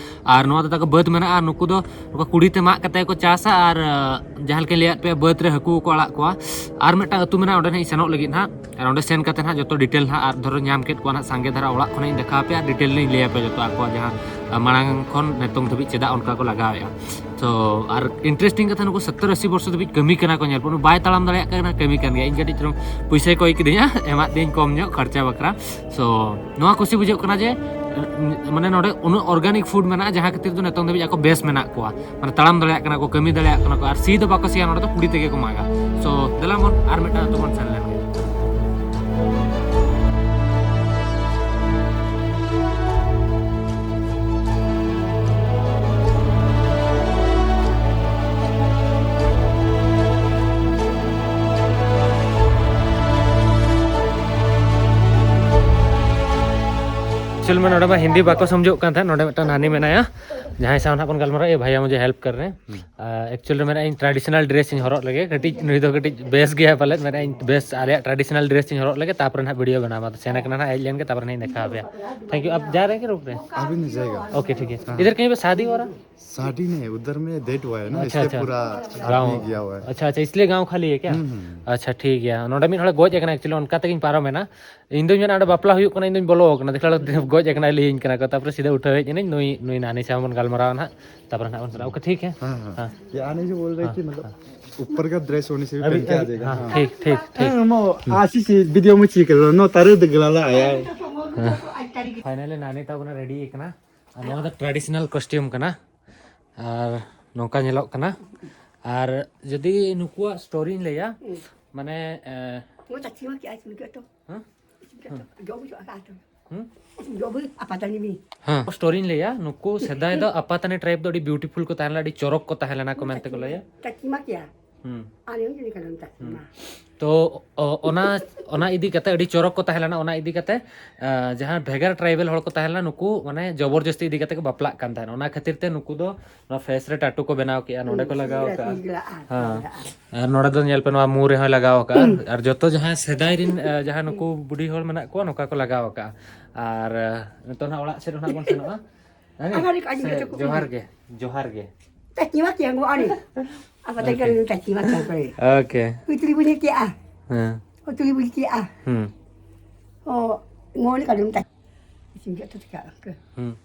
ᱟᱨ ᱱᱚᱣᱟ ᱫᱚ ᱛᱟᱠᱚ ᱵᱟᱹᱫᱽ ᱢᱮᱱᱟᱜᱼᱟ, ᱟᱨ ᱱᱩᱠᱩ ᱫᱚ ᱱᱚᱝᱠᱟ ᱠᱩᱰᱤ ᱛᱮ ᱢᱟᱜ ᱠᱟᱛᱮ ᱠᱚ ᱪᱟᱥᱟ, ᱟᱨ, ᱟ, ᱡᱟᱦᱟᱸ ᱞᱮᱠᱟᱧ ᱞᱟᱹᱭᱟᱫ ᱯᱮᱭᱟ, ᱵᱟᱹᱫᱽ ᱨᱮ ᱦᱟᱹᱠᱩ ᱠᱚ ᱟᱲᱟᱜ ᱠᱚᱣᱟ᱾ ᱟᱨ ᱢᱤᱫᱴᱟᱝ ᱟᱹᱛᱩ ᱢᱮᱱᱟᱜᱼᱟ, ᱚᱸᱰᱮ ᱱᱟᱦᱟᱜ ᱤᱧ ᱥᱮᱱᱚᱜ ᱞᱟᱹᱜᱤᱫ ᱱᱟᱦᱟᱜ, ᱟᱨ ᱚᱸᱰᱮ ᱥᱮᱱ ᱠᱟᱛᱮ ᱱᱟᱦᱟᱜ ᱡᱚᱛᱚ ᱰᱤᱴᱮᱞ ᱱᱟᱦᱟᱜ ᱟᱨ ᱫᱷᱚᱨᱚ ᱧᱟᱢ ᱠᱮᱫ ᱠᱚᱣᱟ ᱱᱟᱦᱟᱜ ᱥᱟᱸᱜᱮ ᱫᱷᱟᱨᱟ ᱚᱲᱟᱜ ᱠᱷᱚᱱᱟᱜ ᱤᱧ ᱫᱮᱠᱷᱟᱣ ᱟᱯᱮᱭᱟ, ᱟᱨ ᱰᱤᱴᱮᱞ ᱞᱤᱧ ᱞᱟᱹᱭ ᱟᱯᱮᱭᱟ ᱡᱚᱛᱚ ᱟᱠᱚᱣᱟᱜ ᱡᱟᱦᱟᱸ, ᱟ, ᱢᱟᱲᱟᱝ ᱠᱷᱚᱱ ᱱᱤᱛᱚᱝ ᱫᱷᱟᱹᱵᱤᱡ ᱪᱮᱫᱟᱜ ᱚᱱᱠᱟ ᱠᱚ ᱞᱟᱜᱟᱣᱮᱫᱼᱟ᱾ ᱛᱚ, ᱟᱨ ᱤᱱᱴᱟᱨᱮᱥᱴᱤᱝ ᱠᱟᱛᱷᱟ, ᱱᱩᱠᱩ ᱥᱚᱛᱛᱚᱨ ᱟᱥᱤ ᱵᱚᱨᱥᱚ ᱫᱷᱟᱹᱵᱤᱡ ᱠᱟᱹᱢᱤ ᱠᱟᱱᱟ ᱠᱚ, ᱧᱮᱞ ᱯᱮ, ᱩᱱᱤ ᱵᱟᱭ ᱛᱟᱲᱟᱢ ᱫᱟᱲᱮᱭᱟᱜ ᱠᱟᱱᱟ, ᱠᱟᱹᱢᱤ ᱠᱟᱱ ᱜᱮᱭᱟ᱾ ᱤᱧ ᱠᱟᱹᱴᱤᱡ ᱪᱩᱞᱩᱝ ᱯᱩᱭᱥᱟᱹᱭ ᱠᱚᱭ ᱠᱤᱫᱤᱧᱟ, ᱮᱢᱟᱫ ᱫᱤᱧ ᱠᱚᱢ ᱧᱚᱜ ᱠᱷᱚᱨᱪᱟ ᱵᱟᱠᱷᱨᱟ᱾ So, ᱱᱚᱣᱟ ᱠᱩᱥᱤ ᱵᱩᱡᱷᱟᱹᱜ ᱠᱟᱱᱟ ᱡᱮ, ᱢᱟᱱᱮ, ᱱᱚᱰᱮ ᱩᱱᱟᱹᱜ organic food ᱢᱮᱱᱟᱜᱼᱟ, ᱡᱟᱦᱟᱸ ᱠᱷᱟᱹᱛᱤᱨ ᱫᱚ ᱱᱤᱛᱚᱝ ᱫᱷᱟᱹᱵᱤᱡ ᱟᱠᱚ ᱵᱮᱥ ᱢᱮᱱᱟᱜ ᱠᱚᱣᱟ, ᱢᱟᱱᱮ, ᱛᱟᱲᱟᱢ ᱫᱟᱲᱮᱭᱟᱜ ᱠᱟᱱᱟ ᱠᱚ, ᱠᱟᱹᱢᱤ ᱫᱟᱲᱮᱭᱟᱜ ᱠᱟᱱᱟ ᱠᱚ, ᱟᱨ ᱥᱤ ᱫᱚ ᱵᱟᱠᱚ ᱥᱤᱭᱟ, ᱱᱚᱰᱮ ᱫᱚ ᱠᱩᱰᱤ ᱛᱮᱜᱮ ᱠᱚ ᱢᱟᱜᱟ᱾ So, ᱫᱮᱞᱟ ᱵᱚᱱ ᱟᱨ ᱢᱤᱫᱴᱟᱝ ᱟᱹᱛᱩ ᱵᱚᱱ ᱥᱮᱱ ᱞᱮᱱ ᱜᱮ᱾ ᱮᱠᱪᱩᱭᱮᱞ ᱢᱟ ᱱᱚᱰᱮ ᱢᱟ ᱦᱤᱱᱫᱤ ᱵᱟᱠᱚ ᱥᱚᱢᱡᱷᱚᱜ ᱠᱟᱱ ᱛᱟᱦᱮᱸᱫ᱾ ᱱᱚᱰᱮ ᱢᱤᱫᱴᱟᱝ ᱱᱟᱱᱤ ᱢᱮᱱᱟᱭᱟ, ᱡᱟᱦᱟᱸᱭ ᱥᱟᱶ ᱱᱟᱦᱟᱜ ᱵᱚᱱ ᱜᱟᱞᱢᱟᱨᱟᱣ, "ᱮ ᱵᱷᱟᱭᱟ, ᱢᱩᱡᱷᱮ ᱦᱮᱞᱯ ᱠᱟᱨ ᱨᱮ ᱦᱮᱸ᱾ ᱮᱠᱪᱩᱭᱮᱞ ᱨᱮ ᱢᱮᱱᱮᱫᱼᱟ, ᱤᱧ ᱴᱨᱟᱰᱤᱥᱚᱱᱟᱞ ᱰᱨᱮᱥ ᱤᱧ ᱦᱚᱨᱚᱜ ᱞᱮᱜᱮ, ᱠᱟᱹᱴᱤᱡ ᱱᱩᱭ ᱫᱚ ᱠᱟᱹᱴᱤᱡ ᱵᱮᱥ ᱜᱮᱭᱟ ᱯᱟᱞᱮᱫ, ᱢᱮᱱᱮᱫᱼᱟ, ᱤᱧ ᱵᱮᱥ ᱟᱞᱮᱭᱟᱜ ᱴᱨᱟᱰᱤᱥᱚᱱᱟᱞ ᱰᱨᱮᱥ ᱤᱧ ᱦᱚᱨᱚᱜ ᱞᱮᱜᱮ, ᱛᱟᱨᱯᱚᱨᱮ ᱱᱟᱦᱟᱜ ᱵᱷᱤᱰᱤᱭᱳ ᱵᱮᱱᱟᱣ ᱟᱢᱟ᱾ ᱥᱮᱱ ᱠᱟᱱᱟ ᱱᱟᱦᱟᱜ, ᱦᱮᱡ ᱞᱮᱱ ᱜᱮ, ᱛᱟᱨᱯᱚᱨᱮ ᱱᱟᱦᱟᱜ ᱤᱧ ᱫᱮᱠᱷᱟᱣ ᱟᱯᱮᱭᱟ᱾ Thank U. ᱟᱯ ᱡᱟ ᱨᱮ ᱦᱮ ᱨᱩᱠ ᱨᱮ ᱦᱮ? ᱟᱵᱷᱤ ᱱᱟᱦᱤ ᱡᱟᱭᱮᱜᱟ᱾ ᱳᱠᱮ, ᱴᱷᱤᱠ ᱜᱮᱭᱟ᱾ ᱦᱮᱸ᱾ ᱤᱫᱷᱟᱨ ᱠᱟᱦᱤᱸ ᱯᱮ ᱥᱟᱫᱤ ᱦᱳ ᱨᱟᱦᱟ? ᱥᱟᱫᱤ ᱱᱟᱦᱤ, ᱩᱫᱷᱟᱨ ᱢᱮ ᱰᱮᱴ ᱦᱩᱣᱟ ᱦᱟᱭ ᱱᱟ, ᱟᱪᱪᱷᱟ, ᱤᱥᱞᱤᱭᱮ ᱟᱪᱪᱷᱟ᱾ ᱯᱩᱨᱟ ᱜᱟᱸᱣ᱾ ᱟᱫᱢᱤ ᱜᱟᱭᱟ ᱦᱩᱣᱟ ᱦᱟᱭ᱾ ᱟᱪᱪᱷᱟ, ᱟᱪᱪᱷᱟ, ᱤᱥᱞᱤᱭᱮ ᱜᱟᱸᱣ ᱠᱷᱟᱞᱤ ᱦᱟᱭ ᱠᱭᱟ? ᱦᱩᱸ, ᱦᱩᱸ᱾ ᱟᱪᱪᱷᱟ, ᱴᱷᱤᱠ ᱜᱮᱭᱟ᱾ ᱱᱚᱰᱮ ᱢᱤᱫ ᱦᱚᱲᱮ ᱜᱚᱡ ᱟᱠᱟᱱᱟ, actually, ᱚᱱᱠᱟ ᱛᱮᱜᱤᱧ ᱯᱟᱨᱚᱢᱮᱱᱟ᱾ ᱤᱧ ᱫᱩᱧ ᱢᱮᱱᱟ, ᱚᱸᱰᱮ ᱵᱟᱯᱞᱟ ᱦᱩᱭᱩᱜ ᱠᱟᱱᱟ, ᱤᱧ ᱫᱩᱧ ᱵᱚᱞᱚ ᱟᱠᱟᱱᱟ, ᱫᱮᱠᱷᱞᱟ ᱜᱚᱡ ᱟᱠᱟᱱᱟᱭ, ᱞᱟᱹᱭᱟᱹᱧ ᱠᱟᱱᱟ ᱠᱚ, ᱛᱟᱨᱯᱚᱨᱮ ᱥᱤᱫᱷᱟᱹ ᱩᱴᱷᱟᱹᱣ ᱦᱮᱡ ᱮᱱᱟᱹᱧ, ᱱᱩᱭ, ᱱᱩᱭ ᱱᱟᱱᱤ ᱥᱟᱶ ᱵᱚᱱ ᱜᱟᱞᱢᱟᱨᱟᱣᱟ ᱱᱟᱦᱟᱜ, ᱛᱟᱨᱯᱚᱨᱮ ᱱᱟᱦᱟᱜ ᱵᱚᱱ ᱥᱮᱱᱚᱜᱼᱟ᱾ ᱳᱠᱮ, ᱴᱷᱤᱠ ᱦᱮ? ᱦᱮᱸ, ᱦᱮᱸ᱾ ᱦᱮᱸ᱾ ᱭᱟᱱᱤ ᱡᱮ ᱵᱚᱞ ᱨᱮ ᱦᱮᱸ, ᱠᱤ ᱢᱚᱛᱞᱚᱵ ᱦᱮᱸ᱾ ᱩᱯᱚᱨ ᱠᱟ ᱰᱨᱮᱥ ᱦᱳᱱᱮ ᱥᱮ ᱦᱮᱸ, ᱯᱮᱦᱱ ᱠᱮ ᱟ ᱡᱟᱭᱮᱜᱟ᱾ ᱦᱮᱸ, ᱦᱮᱸ᱾ ᱴᱷᱤᱠ, ᱴᱷᱤᱠ, ᱴᱷᱤᱠ᱾ ᱦᱮᱸ, ᱢᱚ, ᱟᱥᱤ ᱥᱤ ᱵᱷᱤᱰᱤᱭᱳ ᱢᱚ ᱪᱮᱠ ᱠᱟᱨ ᱞᱳ, ᱱᱚ ᱛᱟᱨᱮ ᱫᱮ ᱜᱞᱟ ᱞᱟ ᱟᱭᱟ᱾ ᱦᱮᱸ᱾ ᱯᱷᱟᱭᱱᱟᱞᱤ ᱱᱟᱱᱤ ᱛᱟᱵᱚᱱ ᱨᱮᱰᱤ ᱟᱠᱟᱱᱟ᱾ ᱟᱨ ᱱᱚᱣᱟ ᱫᱚ ᱴᱨᱟᱰᱤᱥᱚᱱᱟᱞ ᱠᱚᱥᱴᱤᱭᱩᱢ ᱠᱟᱱᱟ᱾ ᱟᱨ ᱱᱚᱝᱠᱟ ᱧᱮᱞᱚᱜ ᱠᱟᱱᱟ᱾ ᱟᱨ ᱡᱩᱫᱤ ᱱᱩᱠᱩᱣᱟᱜ ᱥᱴᱳᱨᱤᱧ ᱞᱟᱹᱭᱟ, ᱦᱩᱸ᱾ ᱢᱟᱱᱮ, ᱮ, ᱦᱮᱸ? ᱦᱮᱸ᱾ ᱥᱴᱳᱨᱤᱧ ᱞᱟᱹᱭᱟ, ᱱᱩᱠᱩ ᱥᱮᱫᱟᱭ ᱫᱚ ᱟᱯᱟᱛᱟᱱᱤ ᱴᱨᱟᱭᱤᱵ ᱫᱚ ᱟᱹᱰᱤ ᱵᱤᱭᱩᱴᱤᱯᱷᱩᱞ ᱠᱚ ᱛᱟᱦᱮᱸ ᱞᱮᱱᱟ, ᱟᱹᱰᱤ ᱪᱚᱨᱚᱠ ᱠᱚ ᱛᱟᱦᱮᱸ ᱞᱮᱱᱟ ᱠᱚ ᱢᱮᱱᱛᱮ ᱠᱚ ᱞᱟᱹᱭᱟ᱾ ᱦᱩᱸ᱾ ᱦᱩᱸ᱾ ᱛᱚ, ᱚ-, ᱚᱱᱟ, ᱚᱱᱟ ᱤᱫᱤ ᱠᱟᱛᱮ ᱟᱹᱰᱤ ᱪᱚᱨᱚᱠ ᱠᱚ ᱛᱟᱦᱮᱸ ᱞᱮᱱᱟ, ᱚᱱᱟ ᱤᱫᱤ ᱠᱟᱛᱮ, ᱟ, ᱡᱟᱦᱟᱸ ᱵᱷᱮᱜᱟᱨ ᱴᱨᱟᱭᱵᱮᱞ ᱦᱚᱲ ᱠᱚ ᱛᱟᱦᱮᱸ ᱞᱮᱱᱟ, ᱱᱩᱠᱩ ᱢᱟᱱᱮ ᱡᱚᱵᱚᱨᱡᱚᱥᱛᱤ ᱤᱫᱤ ᱠᱟᱛᱮ ᱠᱚ ᱵᱟᱯᱞᱟᱜ ᱠᱟᱱ ᱛᱟᱦᱮᱸᱱᱟ᱾ ᱚᱱᱟ ᱠᱷᱟᱹᱛᱤᱨ ᱛᱮ ᱱᱩᱠᱩ ᱫᱚ ᱱᱚᱣᱟ ᱯᱷᱮᱥ ᱨᱮ ᱴᱟᱴᱩ ᱠᱚ ᱵᱮᱱᱟᱣ ᱠᱮᱜᱼᱟ, ᱱᱚᱸᱰᱮ ᱠᱚ ᱞᱟᱜᱟᱣ ᱠᱟᱜᱼᱟ᱾ ᱦᱮᱸ᱾ ᱟᱨ ᱱᱚᱸᱰᱮ ᱫᱚ ᱧᱮᱞ ᱯᱮ, ᱱᱚᱣᱟ ᱢᱩ ᱨᱮᱦᱚᱸᱭ ᱞᱟᱜᱟᱣ ᱠᱟᱜᱼᱟ᱾ ᱟᱨ ᱡᱚᱛᱚ ᱡᱟᱦᱟᱸᱭ ᱥᱮᱫᱟᱭ ᱨᱤᱱ, ᱟ, ᱡᱟᱦᱟᱸ ᱱᱩᱠᱩ ᱵᱩᱰᱷᱤ ᱦᱚᱲ ᱢᱮᱱᱟᱜ ᱠᱚᱣᱟ, ᱱᱚᱝᱠᱟ ᱠᱚ ᱞᱟᱜᱟᱣ ᱠᱟᱜᱼᱟ᱾ ᱟᱨ, ᱟ, ᱱᱤᱛᱚᱜ ᱱᱟᱦᱟᱜ ᱚᱲᱟᱜ ᱥᱮᱫ ᱦᱚᱸ ᱱᱟᱦᱟᱜ ᱵᱚᱱ ᱥᱮᱱᱚᱜᱼᱟ᱾ ᱦᱮᱸ? ᱟᱨ ᱟᱹᱰᱤ ᱠᱟᱹᱴᱤᱡ ᱥᱮ, ᱠᱟᱹᱴᱤᱡ ᱠᱚ ᱡᱚᱦᱟᱨ ᱜᱮ, ᱡᱚᱦᱟᱨ ᱜᱮ᱾ ᱛᱟᱹᱠᱤ ᱢᱟ ᱠᱮ ᱜᱚ ᱟᱹᱰᱤ᱾ ᱟᱵᱟᱨ ᱛᱟᱹᱠᱤ ᱟᱹᱰᱤ ᱛᱟᱹᱠᱤ ᱢᱟ ᱠᱮ ᱠᱚ᱾ ᱳᱠᱮ᱾ ᱩᱛᱨᱤ ᱵᱩᱡᱷᱟᱹᱣ ᱠᱮᱜᱼᱟ᱾ ᱦᱮᱸ᱾ ᱩᱛᱨᱤ ᱵᱩᱡᱷᱟᱹᱣ ᱠᱮᱜᱼᱟ᱾ ᱦᱩᱸ᱾ ᱚ, ᱢᱚᱱ ᱠᱟᱹᱰᱩᱢ ᱛᱟᱹᱠᱤ᱾ ᱤᱥᱤᱱ ᱡᱚᱛᱚ ᱛᱮᱠᱟ, ᱳᱠᱮ᱾ ᱦᱩᱸ᱾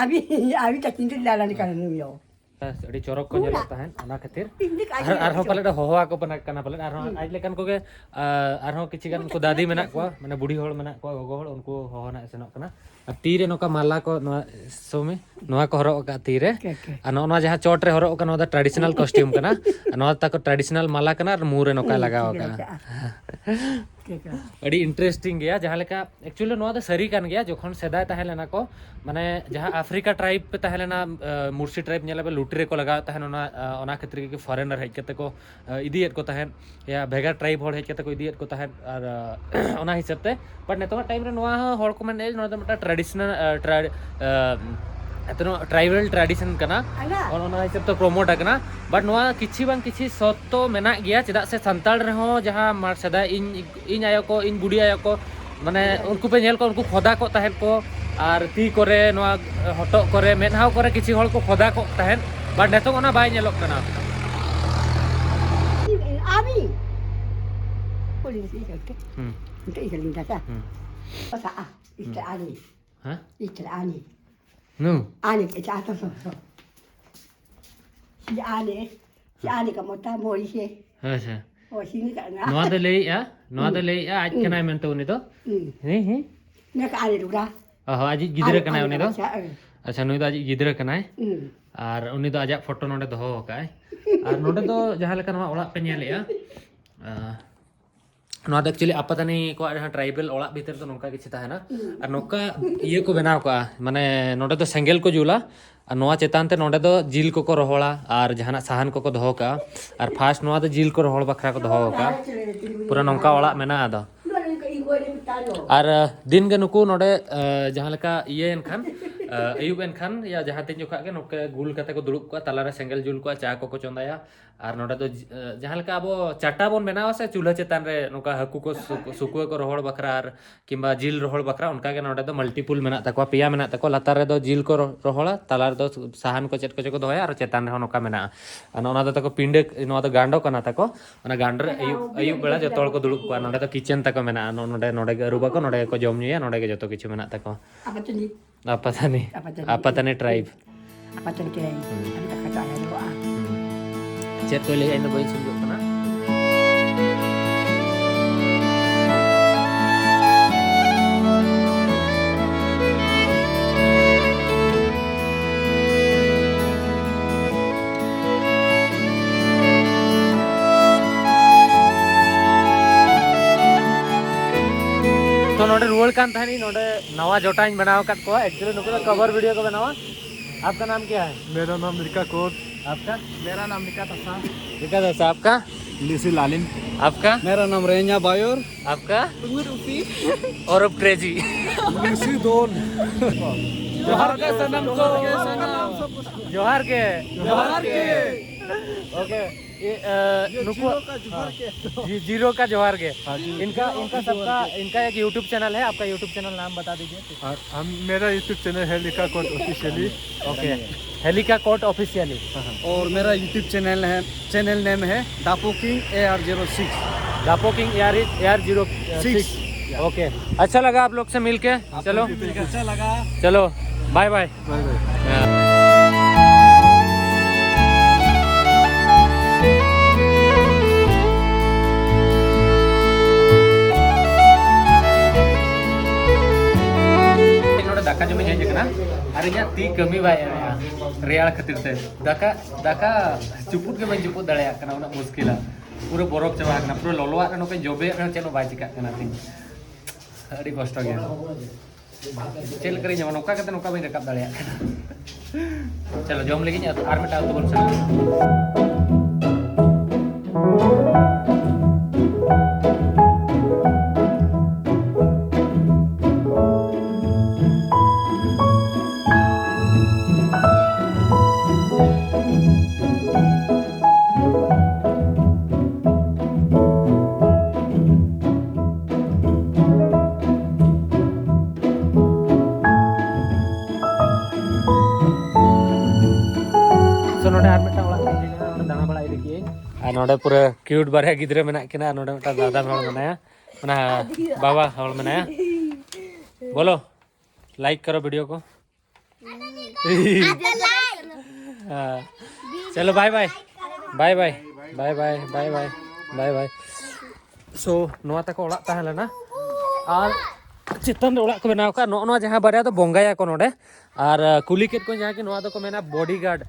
ᱟᱹᱵᱤ, ᱟᱹᱵᱤ ᱛᱟᱹᱠᱤᱱ ᱛᱮ ᱫᱟᱞᱟᱱ ᱠᱟᱱᱟ ᱱᱩᱭ ᱫᱚ᱾ ᱟᱹᱰᱤ ᱪᱚᱨᱚᱠ ᱠᱚ ᱧᱮᱞᱚᱜ ᱛᱟᱦᱮᱸᱫ, ᱚᱱᱟ ᱠᱷᱟᱹᱛᱤᱨ᱾ ᱤᱧ ᱫᱚ ᱠᱟᱹᱡ ᱟᱨ, ᱟᱨᱦᱚᱸ ᱯᱟᱞᱮᱫ ᱦᱚᱦᱚ ᱟᱠᱚ ᱠᱟᱱᱟ, ᱠᱟᱱᱟ ᱯᱟᱞᱮᱫ, ᱟᱨᱦᱚᱸ ᱦᱩᱸ᱾ ᱟᱡ ᱞᱮᱠᱟᱱ ᱠᱚᱜᱮ, ᱟ, ᱟᱨᱦᱚᱸ ᱠᱤᱪᱷᱤ ᱜᱟᱱ ᱩᱱᱠᱩ ᱫᱟᱫᱤ ᱢᱮᱱᱟᱜ ᱠᱚᱣᱟ, ᱢᱟᱱᱮ ᱵᱩᱰᱷᱤ ᱦᱚᱲ ᱢᱮᱱᱟᱜ ᱠᱚᱣᱟ, ᱜᱚᱜᱚ ᱦᱚᱲ, ᱩᱱᱠᱩ ᱦᱚᱦᱚ ᱱᱟᱜ ᱥᱮᱱᱚᱜ ᱠᱟᱱᱟ᱾ ᱟᱨ ᱛᱤᱨᱮ ᱱᱚᱝᱠᱟ ᱢᱟᱞᱟ ᱠᱚ, ᱱᱚᱣᱟ ᱥᱚᱢᱚᱭ ᱱᱚᱣᱟ ᱠᱚ ᱦᱚᱨᱚᱜ ᱟᱠᱟᱫ ᱛᱤᱨᱮ᱾ ᱟᱨ ᱱᱚᱜᱼᱚ ᱱᱚᱣᱟ ᱡᱟᱦᱟᱸ ᱪᱚᱴ ᱨᱮ ᱦᱚᱨᱚᱜ ᱟᱠᱟᱫ, ᱱᱚᱣᱟ ᱫᱚ traditional costume ᱠᱟᱱᱟ᱾ ᱟᱨ ᱱᱚᱣᱟ ᱛᱟᱠᱚ traditional ᱢᱟᱞᱟ ᱠᱟᱱᱟ ᱟᱨ ᱢᱩ ᱨᱮ ᱱᱚᱝᱠᱟᱭ ᱞᱟᱜᱟᱣ ᱟᱠᱟᱫᱼᱟ᱾ ᱟᱹᱰᱤ interesting ᱜᱮᱭᱟ᱾ ᱡᱟᱦᱟᱸ ᱞᱮᱠᱟ actually ᱱᱚᱣᱟ ᱫᱚ ᱥᱟᱹᱨᱤ ᱠᱟᱱ ᱜᱮᱭᱟ, ᱡᱚᱠᱷᱚᱱ ᱥᱮᱫᱟᱭ ᱛᱟᱦᱮᱸ ᱞᱮᱱᱟ ᱠᱚ, ᱢᱟᱱᱮ ᱡᱟᱦᱟᱸ ᱟᱯᱷᱨᱤᱠᱟ tribe ᱯᱮ ᱛᱟᱦᱮᱸ ᱞᱮᱱᱟ, ᱟᱸ, ᱢᱩᱨᱥᱤ tribe ᱧᱮᱞ ᱟᱯᱮ, ᱞᱩᱴᱤ ᱨᱮᱠᱚ ᱞᱟᱜᱟᱣ ᱛᱟᱦᱮᱸ, ᱚᱱᱟ, ᱟᱸ, ᱚᱱᱟ ᱠᱷᱟᱹᱛᱤᱨ ᱜᱮ foreigner ᱦᱮᱡ ᱠᱟᱛᱮ ᱠᱚ, ᱟᱸ, ᱤᱫᱤᱭᱮᱫ ᱠᱚ ᱛᱟᱦᱮᱸᱫ, ᱭᱟ ᱵᱷᱮᱜᱟᱨ tribe ᱦᱚᱲ ᱦᱮᱡ ᱠᱟᱛᱮ ᱠᱚ ᱤᱫᱤᱭᱮᱫ ᱠᱚ ᱛᱟᱦᱮᱸᱫ᱾ ᱟᱨ, ᱟᱸ, ᱚᱱᱟ ᱦᱤᱥᱟᱹᱵ ᱛᱮ, but ᱱᱤᱛᱚᱜᱟᱜ time ᱨᱮ ᱱᱚᱣᱟ ᱦᱚᱸ ᱦᱚᱲ ᱠᱚ ᱢᱮᱱᱮᱫᱼᱟ, ᱱᱚᱣᱟ ᱫᱚ ᱢᱤᱫᱴᱟᱝ traditional, ᱟᱸ, tra-, ᱟᱸ, ᱮᱛᱱᱚ tribal tradition ᱠᱟᱱᱟ᱾ ᱚᱱ-, ᱚᱱᱟ ᱦᱤᱥᱟᱹᱵ ᱛᱮ promote ᱟᱠᱟᱱᱟ᱾ But ᱱᱚᱣᱟ ᱠᱤᱪᱷᱤ ᱵᱟᱝ ᱠᱤᱪᱷᱤ ᱥᱚᱛ ᱛᱚ ᱢᱮᱱᱟᱜ ᱜᱮᱭᱟ, ᱪᱮᱫᱟᱜ ᱥᱮ ᱥᱟᱱᱛᱟᱲ ᱨᱮᱦᱚᱸ ᱡᱟᱦᱟᱸ ᱢᱟᱲ-, ᱥᱮᱫᱟᱭ ᱤᱧ, ᱤᱧ ᱟᱭᱳ ᱠᱚ, ᱤᱧ ᱵᱩᱰᱤ ᱟᱭᱳ ᱠᱚ, ᱢᱟᱱᱮ ᱩᱱᱠᱩ ᱯᱮ ᱧᱮᱞ ᱠᱚᱣᱟ, ᱩᱱᱠᱩ ᱠᱷᱚᱫᱟ ᱠᱚᱜ ᱛᱟᱦᱮᱸᱫ ᱠᱚ, ᱟᱨ ᱛᱤ ᱠᱚᱨᱮ, ᱱᱚᱣᱟ ᱦᱚᱴᱚᱜ ᱠᱚᱨᱮ, ᱢᱮᱫᱦᱟᱣ ᱠᱚᱨᱮ ᱠᱤᱪᱷᱤ ᱦᱚᱲ ᱠᱚ ᱠᱷᱚᱫᱟ ᱠᱚᱜ ᱛᱟᱦᱮᱸᱫ, but ᱱᱤᱛᱚᱝ ᱚᱱᱟ ᱵᱟᱭ ᱧᱮᱞᱚᱜ ᱠᱟᱱᱟ᱾ ᱟᱹᱣᱨᱤ᱾ ᱦᱩᱸ᱾ ᱦᱩᱸ᱾ ᱦᱮᱸ? ᱱᱩ? ᱟᱪᱪᱷᱟ᱾ ᱱᱚᱣᱟ ᱫᱚ ᱞᱟᱹᱭᱮᱜᱼᱟ, ᱱᱚᱣᱟ ᱫᱚ ᱞᱟᱹᱭᱮᱜᱼᱟ, ᱟᱡ ᱠᱟᱱᱟᱭ ᱢᱮᱱᱛᱮ ᱩᱱᱤ ᱫᱚ? ᱦᱮᱸ, ᱦᱮᱸ᱾ ᱚ ᱦᱚᱸ, ᱟᱡᱤᱡ ᱜᱤᱫᱽᱨᱟᱹ ᱠᱟᱱᱟᱭ ᱩᱱᱤ ᱫᱚ? ᱟᱪᱪᱷᱟ, ᱱᱩᱭ ᱫᱚ ᱟᱡᱤᱡ ᱜᱤᱫᱽᱨᱟᱹ ᱠᱟᱱᱟᱭ᱾ ᱟᱨ ᱩᱱᱤ ᱫᱚ ᱟᱡᱟᱜ ᱯᱷᱳᱴᱳ ᱱᱚᱰᱮ ᱫᱚᱦᱚ ᱟᱠᱟᱫᱟᱭ᱾ ᱟᱨ ᱱᱚᱰᱮ ᱫᱚ ᱡᱟᱦᱟᱸ ᱞᱮᱠᱟ ᱱᱚᱣᱟ ᱚᱲᱟᱜ ᱯᱮ ᱧᱮᱞᱮᱜᱼᱟ, ᱟᱸ, ᱱᱚᱣᱟ ᱫᱚ actually ᱟᱯᱟᱛᱟᱱᱤ ᱠᱚᱣᱟᱜ ᱡᱟᱦᱟᱸ tribal ᱚᱲᱟᱜ ᱵᱷᱤᱛᱤᱨ ᱫᱚ ᱱᱚᱝᱠᱟ ᱠᱤᱪᱷᱩ ᱛᱟᱦᱮᱱᱟ᱾ ᱟᱨ ᱱᱚᱝᱠᱟ ᱤᱭᱟᱹ ᱠᱚ ᱵᱮᱱᱟᱣ ᱠᱟᱜᱼᱟ, ᱢᱟᱱᱮ ᱱᱚᱰᱮ ᱫᱚ ᱥᱮᱸᱜᱮᱞ ᱠᱚ ᱡᱩᱞᱟ, ᱟᱨ ᱱᱚᱣᱟ ᱪᱮᱛᱟᱱ ᱛᱮ ᱱᱚᱰᱮ ᱫᱚ ᱡᱤᱞ ᱠᱚᱠᱚ ᱨᱚᱦᱚᱲᱟ ᱟᱨ ᱡᱟᱦᱟᱱᱟᱜ ᱥᱟᱦᱟᱱ ᱠᱚᱠᱚ ᱫᱚᱦᱚ ᱠᱟᱜᱼᱟ᱾ ᱟᱨ first ᱱᱚᱣᱟ ᱫᱚ ᱡᱤᱞ ᱠᱚ ᱨᱚᱦᱚᱲ ᱵᱟᱠᱷᱨᱟ ᱠᱚ ᱫᱚᱦᱚ ᱠᱟᱜᱼᱟ᱾ ᱯᱩᱨᱟᱹ ᱱᱚᱝᱠᱟ ᱚᱲᱟᱜ ᱢᱮᱱᱟᱜᱼᱟ ᱟᱫᱚ᱾ ᱟᱨ, ᱟᱸ, ᱫᱤᱱ ᱜᱮ ᱱᱩᱠᱩ ᱱᱚᱰᱮ, ᱟᱸ, ᱡᱟᱦᱟᱸ ᱞᱮᱠᱟ ᱤᱭᱟᱹᱭᱮᱱ ᱠᱷᱟᱱ, ᱟᱸ, ᱟᱹᱭᱩᱵ ᱮᱱ ᱠᱷᱟᱱ, ᱭᱟ ᱡᱟᱦᱟᱸ ᱛᱤᱱ ᱡᱚᱠᱷᱟᱜ ᱜᱮ ᱱᱚᱝᱠᱟ ᱜᱩᱞ ᱠᱟᱛᱮ ᱠᱚ ᱫᱩᱲᱩᱵ ᱠᱚᱜᱼᱟ, ᱛᱟᱞᱟᱨᱮ ᱥᱮᱸᱜᱮᱞ ᱡᱩᱞ ᱠᱚᱜᱼᱟ, ᱪᱟ ᱠᱚᱠᱚ ᱪᱚᱸᱫᱟᱭᱟ᱾ ᱟᱨ ᱱᱚᱰᱮ ᱫᱚ ᱡᱤ-, ᱟᱸ, ᱡᱟᱦᱟᱸ ᱞᱮᱠᱟ ᱟᱵᱚ ᱪᱟᱴᱟ ᱵᱚᱱ ᱵᱮᱱᱟᱣᱟ ᱥᱮ ᱪᱩᱞᱦᱟᱹ ᱪᱮᱛᱟᱱ ᱨᱮ, ᱱᱚᱝᱠᱟ ᱦᱟᱹᱠᱩ ᱠᱚ ᱥᱩ-, ᱥᱩᱠᱩᱣᱟᱹ ᱠᱚ ᱨᱚᱦᱚᱲ ᱵᱟᱠᱷᱨᱟ ᱟᱨ ᱠᱤᱝᱵᱟ ᱡᱤᱞ ᱨᱚᱦᱚᱲ ᱵᱟᱠᱷᱨᱟ, ᱚᱱᱠᱟ ᱜᱮ ᱱᱚᱰᱮ ᱫᱚ multiple ᱢᱮᱱᱟᱜ ᱛᱟᱠᱚᱣᱟ, ᱯᱮᱭᱟ ᱢᱮᱱᱟᱜ ᱛᱟᱠᱚᱣᱟ᱾ ᱞᱟᱛᱟᱨ ᱨᱮᱫᱚ ᱡᱤᱞ ᱠᱚ ᱨᱚ-, ᱨᱚᱦᱚᱲᱟ, ᱛᱟᱞᱟ ᱨᱮᱫᱚ ᱥᱟᱦᱟᱱ ᱠᱚ ᱪᱮᱫ ᱠᱚᱪᱚ ᱠᱚ ᱫᱚᱦᱚᱭᱟ, ᱟᱨ ᱪᱮᱛᱟᱱ ᱨᱮᱦᱚᱸ ᱱᱚᱝᱠᱟ ᱢᱮᱱᱟᱜᱼᱟ᱾ ᱟᱨ ᱱᱚᱣᱟ ᱫᱚ ᱛᱟᱠᱚ ᱯᱤᱸᱰᱟᱹ, ᱱᱚᱣᱟ ᱫᱚ ᱜᱟᱸᱰᱚ ᱠᱟᱱᱟ ᱛᱟᱠᱚ᱾ ᱚᱱᱟ ᱜᱟᱸᱰᱚ ᱨᱮ ᱟᱹᱭᱩᱵ, ᱟᱹᱭᱩᱵ ᱵᱮᱲᱟ ᱡᱚᱛᱚ ᱦᱚᱲ ᱠᱚ ᱫᱩᱲᱩᱵ ᱠᱚᱜᱼᱟ᱾ ᱱᱚᱰᱮ ᱫᱚ kitchen ᱛᱟᱠᱚ ᱢᱮᱱᱟᱜᱼᱟ᱾ ᱱᱚ-, ᱱᱚᱰᱮ, ᱱᱚᱰᱮ ᱜᱮ ᱟᱹᱨᱩᱵᱟᱠᱚ, ᱱᱚᱰᱮ ᱜᱮᱠᱚ ᱡᱚᱢ ᱧᱩᱭᱟ, ᱱᱚᱰᱮ ᱜᱮ ᱡᱚᱛᱚ ᱠᱤᱪᱷᱩ ᱢᱮᱱᱟᱜ ᱛᱟᱠᱚᱣᱟ᱾ ᱟᱯᱟᱛᱟᱱᱤ᱾ ᱟᱯᱟᱛᱟᱱᱤ᱾ ᱟᱯᱟᱛᱟᱱᱤ᱾ ᱟᱯᱟᱛᱟᱱᱤ tribe᱾ ᱦᱩᱸ᱾ ᱦᱩᱸ᱾ ᱪᱮᱫ ᱠᱚᱭ ᱞᱟᱹᱭᱟ, ᱤᱧ ᱫᱚ ᱵᱟᱹᱧ ᱥᱩᱨ ᱠᱟᱱᱟ᱾ ᱨᱩᱣᱟᱹᱲ ᱠᱟᱱ ᱛᱟᱦᱮᱱᱤᱧ ᱱᱚᱰᱮ ᱱᱟᱣᱟ ᱡᱚᱴᱟᱧ ᱵᱮᱱᱟᱣ ᱟᱠᱟᱫ ᱠᱚᱣᱟ᱾ Actually ᱱᱩᱠᱩ ᱫᱚ cover video ᱠᱚ ᱵᱮᱱᱟᱣᱟ᱾ आपका नाम क्या है? मेरा नाम रिका कोट। आपका? मेरा नाम निका तसा। रिका तसा। आपका? लिसी लालिन। आपका? मेरा नाम रेंजा बायोर। आपका? उर्फी। और अब क्रेजी। लिसी दोन। जोहार के सनम को। जोहार के। जोहार के। ओके। ये, अ, ये नुकु-, जीरो का जोहार हाँ। के। जी, जीरो का जोहार के। हाँ जी। इनका, इनका सबका, इनका एक YouTube चैनल है। आपका YouTube चैनल नाम बता दीजिए। हाँ, हम, मेरा YouTube चैनल है हेलिका कोट ऑफिशियली। ओके, हेलिका कोट ऑफिशियली। हाँ, हाँ। और मेरा YouTube चैनल है, चैनल नेम है दापो king A R zero six. दापो king A R, A R zero six. Six. Okay, अच्छा लगा आप लोग से मिलके। चलो, अच्छा लगा। चलो, बाय बाय। Bye bye. ᱱᱚᱰᱮ ᱫᱟᱠᱟ ᱡᱚᱢᱤᱧ ᱦᱮᱡ ᱟᱠᱟᱱᱟ ᱟᱨ ᱤᱧᱟᱹᱜ ᱛᱤ ᱠᱟᱹᱢᱤ ᱵᱟᱭ ᱮᱢᱮᱜᱼᱟ ᱨᱮᱭᱟᱲ ᱠᱷᱟᱹᱛᱤᱨ ᱛᱮ᱾ ᱫᱟᱠᱟ, ᱫᱟᱠᱟ ᱪᱩᱯᱩᱫ ᱜᱮ ᱵᱟᱹᱧ ᱪᱩᱯᱩᱫ ᱫᱟᱲᱮᱭᱟᱜ ᱠᱟᱱᱟ, ᱩᱱᱟᱹᱜ ᱢᱩᱥᱠᱤᱞᱟ᱾ ᱯᱩᱨᱟᱹ ᱵᱚᱨᱚᱯ ᱪᱟᱵᱟ ᱟᱠᱟᱱᱟ, ᱯᱩᱨᱟᱹ ᱞᱚᱞᱚᱣᱟᱜ ᱨᱮ ᱱᱚᱝᱠᱟᱧ ᱡᱚᱵᱮᱭᱟᱜ ᱠᱟᱱᱟ, ᱪᱮᱫ ᱦᱚᱸ ᱵᱟᱭ ᱪᱤᱠᱟᱹᱜ ᱠᱟᱱᱟ ᱛᱤᱧ᱾ ᱟᱹᱰᱤ ᱠᱚᱥᱴᱚ ᱜᱮᱭᱟ᱾ ᱪᱮᱫ ᱞᱮᱠᱟᱨᱤᱧ ᱧᱟᱢᱟ? ᱱᱚᱝᱠᱟ ᱠᱟᱛᱮ ᱱᱚᱝᱠᱟ ᱵᱟᱹᱧ ᱨᱟᱠᱟᱵ ᱫᱟᱲᱮᱭᱟᱜ ᱠᱟᱱᱟ᱾ ᱪᱚᱞᱚ, ᱡᱚᱢ ᱞᱟᱹᱜᱤᱫ ᱟᱨ ᱢᱤᱫᱴᱟᱝ ᱟᱹᱛᱩ ᱵᱚᱱ ᱥᱮᱱᱚᱜᱼᱟ᱾ So, ᱱᱚᱰᱮ ᱟᱨ ᱢᱤᱫᱴᱟᱝ ᱚᱲᱟᱜ ᱨᱤᱧ ᱦᱮᱡ ᱮᱱᱟ, ᱱᱚᱰᱮ ᱫᱟᱬᱟ ᱵᱟᱲᱟ ᱤᱫᱤ ᱠᱮᱜᱼᱟᱹᱧ᱾ ᱟᱨ ᱱᱚᱰᱮ ᱯᱩᱨᱟᱹ cute ᱵᱟᱨᱭᱟ ᱜᱤᱫᱽᱨᱟᱹ ᱢᱮᱱᱟᱜ ᱠᱤᱱᱟ, ᱟᱨ ᱱᱚᱰᱮ ᱢᱤᱫᱴᱟᱝ ᱫᱟᱫᱟ ᱦᱚᱲ ᱢᱮᱱᱟᱭᱟ, ᱚᱱᱟ ᱵᱟᱵᱟ ᱦᱚᱲ ᱢᱮᱱᱟᱭᱟ᱾ ᱵᱚᱞᱚ, like ᱠᱟᱨᱚ video ᱠᱚ। हाँ। चलो, bye bye। bye bye। bye bye, bye bye, bye bye। So, ᱱᱚᱣᱟ ᱛᱟᱠᱚ ᱚᱲᱟᱜ ᱛᱟᱦᱮᱸ ᱞᱮᱱᱟ᱾ ᱟᱨ ᱪᱮᱛᱟᱱ ᱨᱮ ᱚᱲᱟᱜ ᱠᱚ ᱵᱮᱱᱟᱣ ᱠᱟᱜᱼᱟ᱾ ᱱᱚᱜᱼᱚ ᱱᱚᱣᱟ ᱡᱟᱦᱟᱸ ᱵᱟᱨᱭᱟ ᱫᱚ ᱵᱚᱸᱜᱟᱭᱟᱠᱚ ᱱᱚᱰᱮ᱾ ᱟᱨ, ᱟᱸ, ᱠᱩᱞᱤ ᱠᱮᱫ ᱠᱚᱣᱟᱧ ᱡᱟᱦᱟᱸ ᱠᱤ ᱱᱚᱣᱟ ᱫᱚᱠᱚ ᱢᱮᱱᱟ bodyguard᱾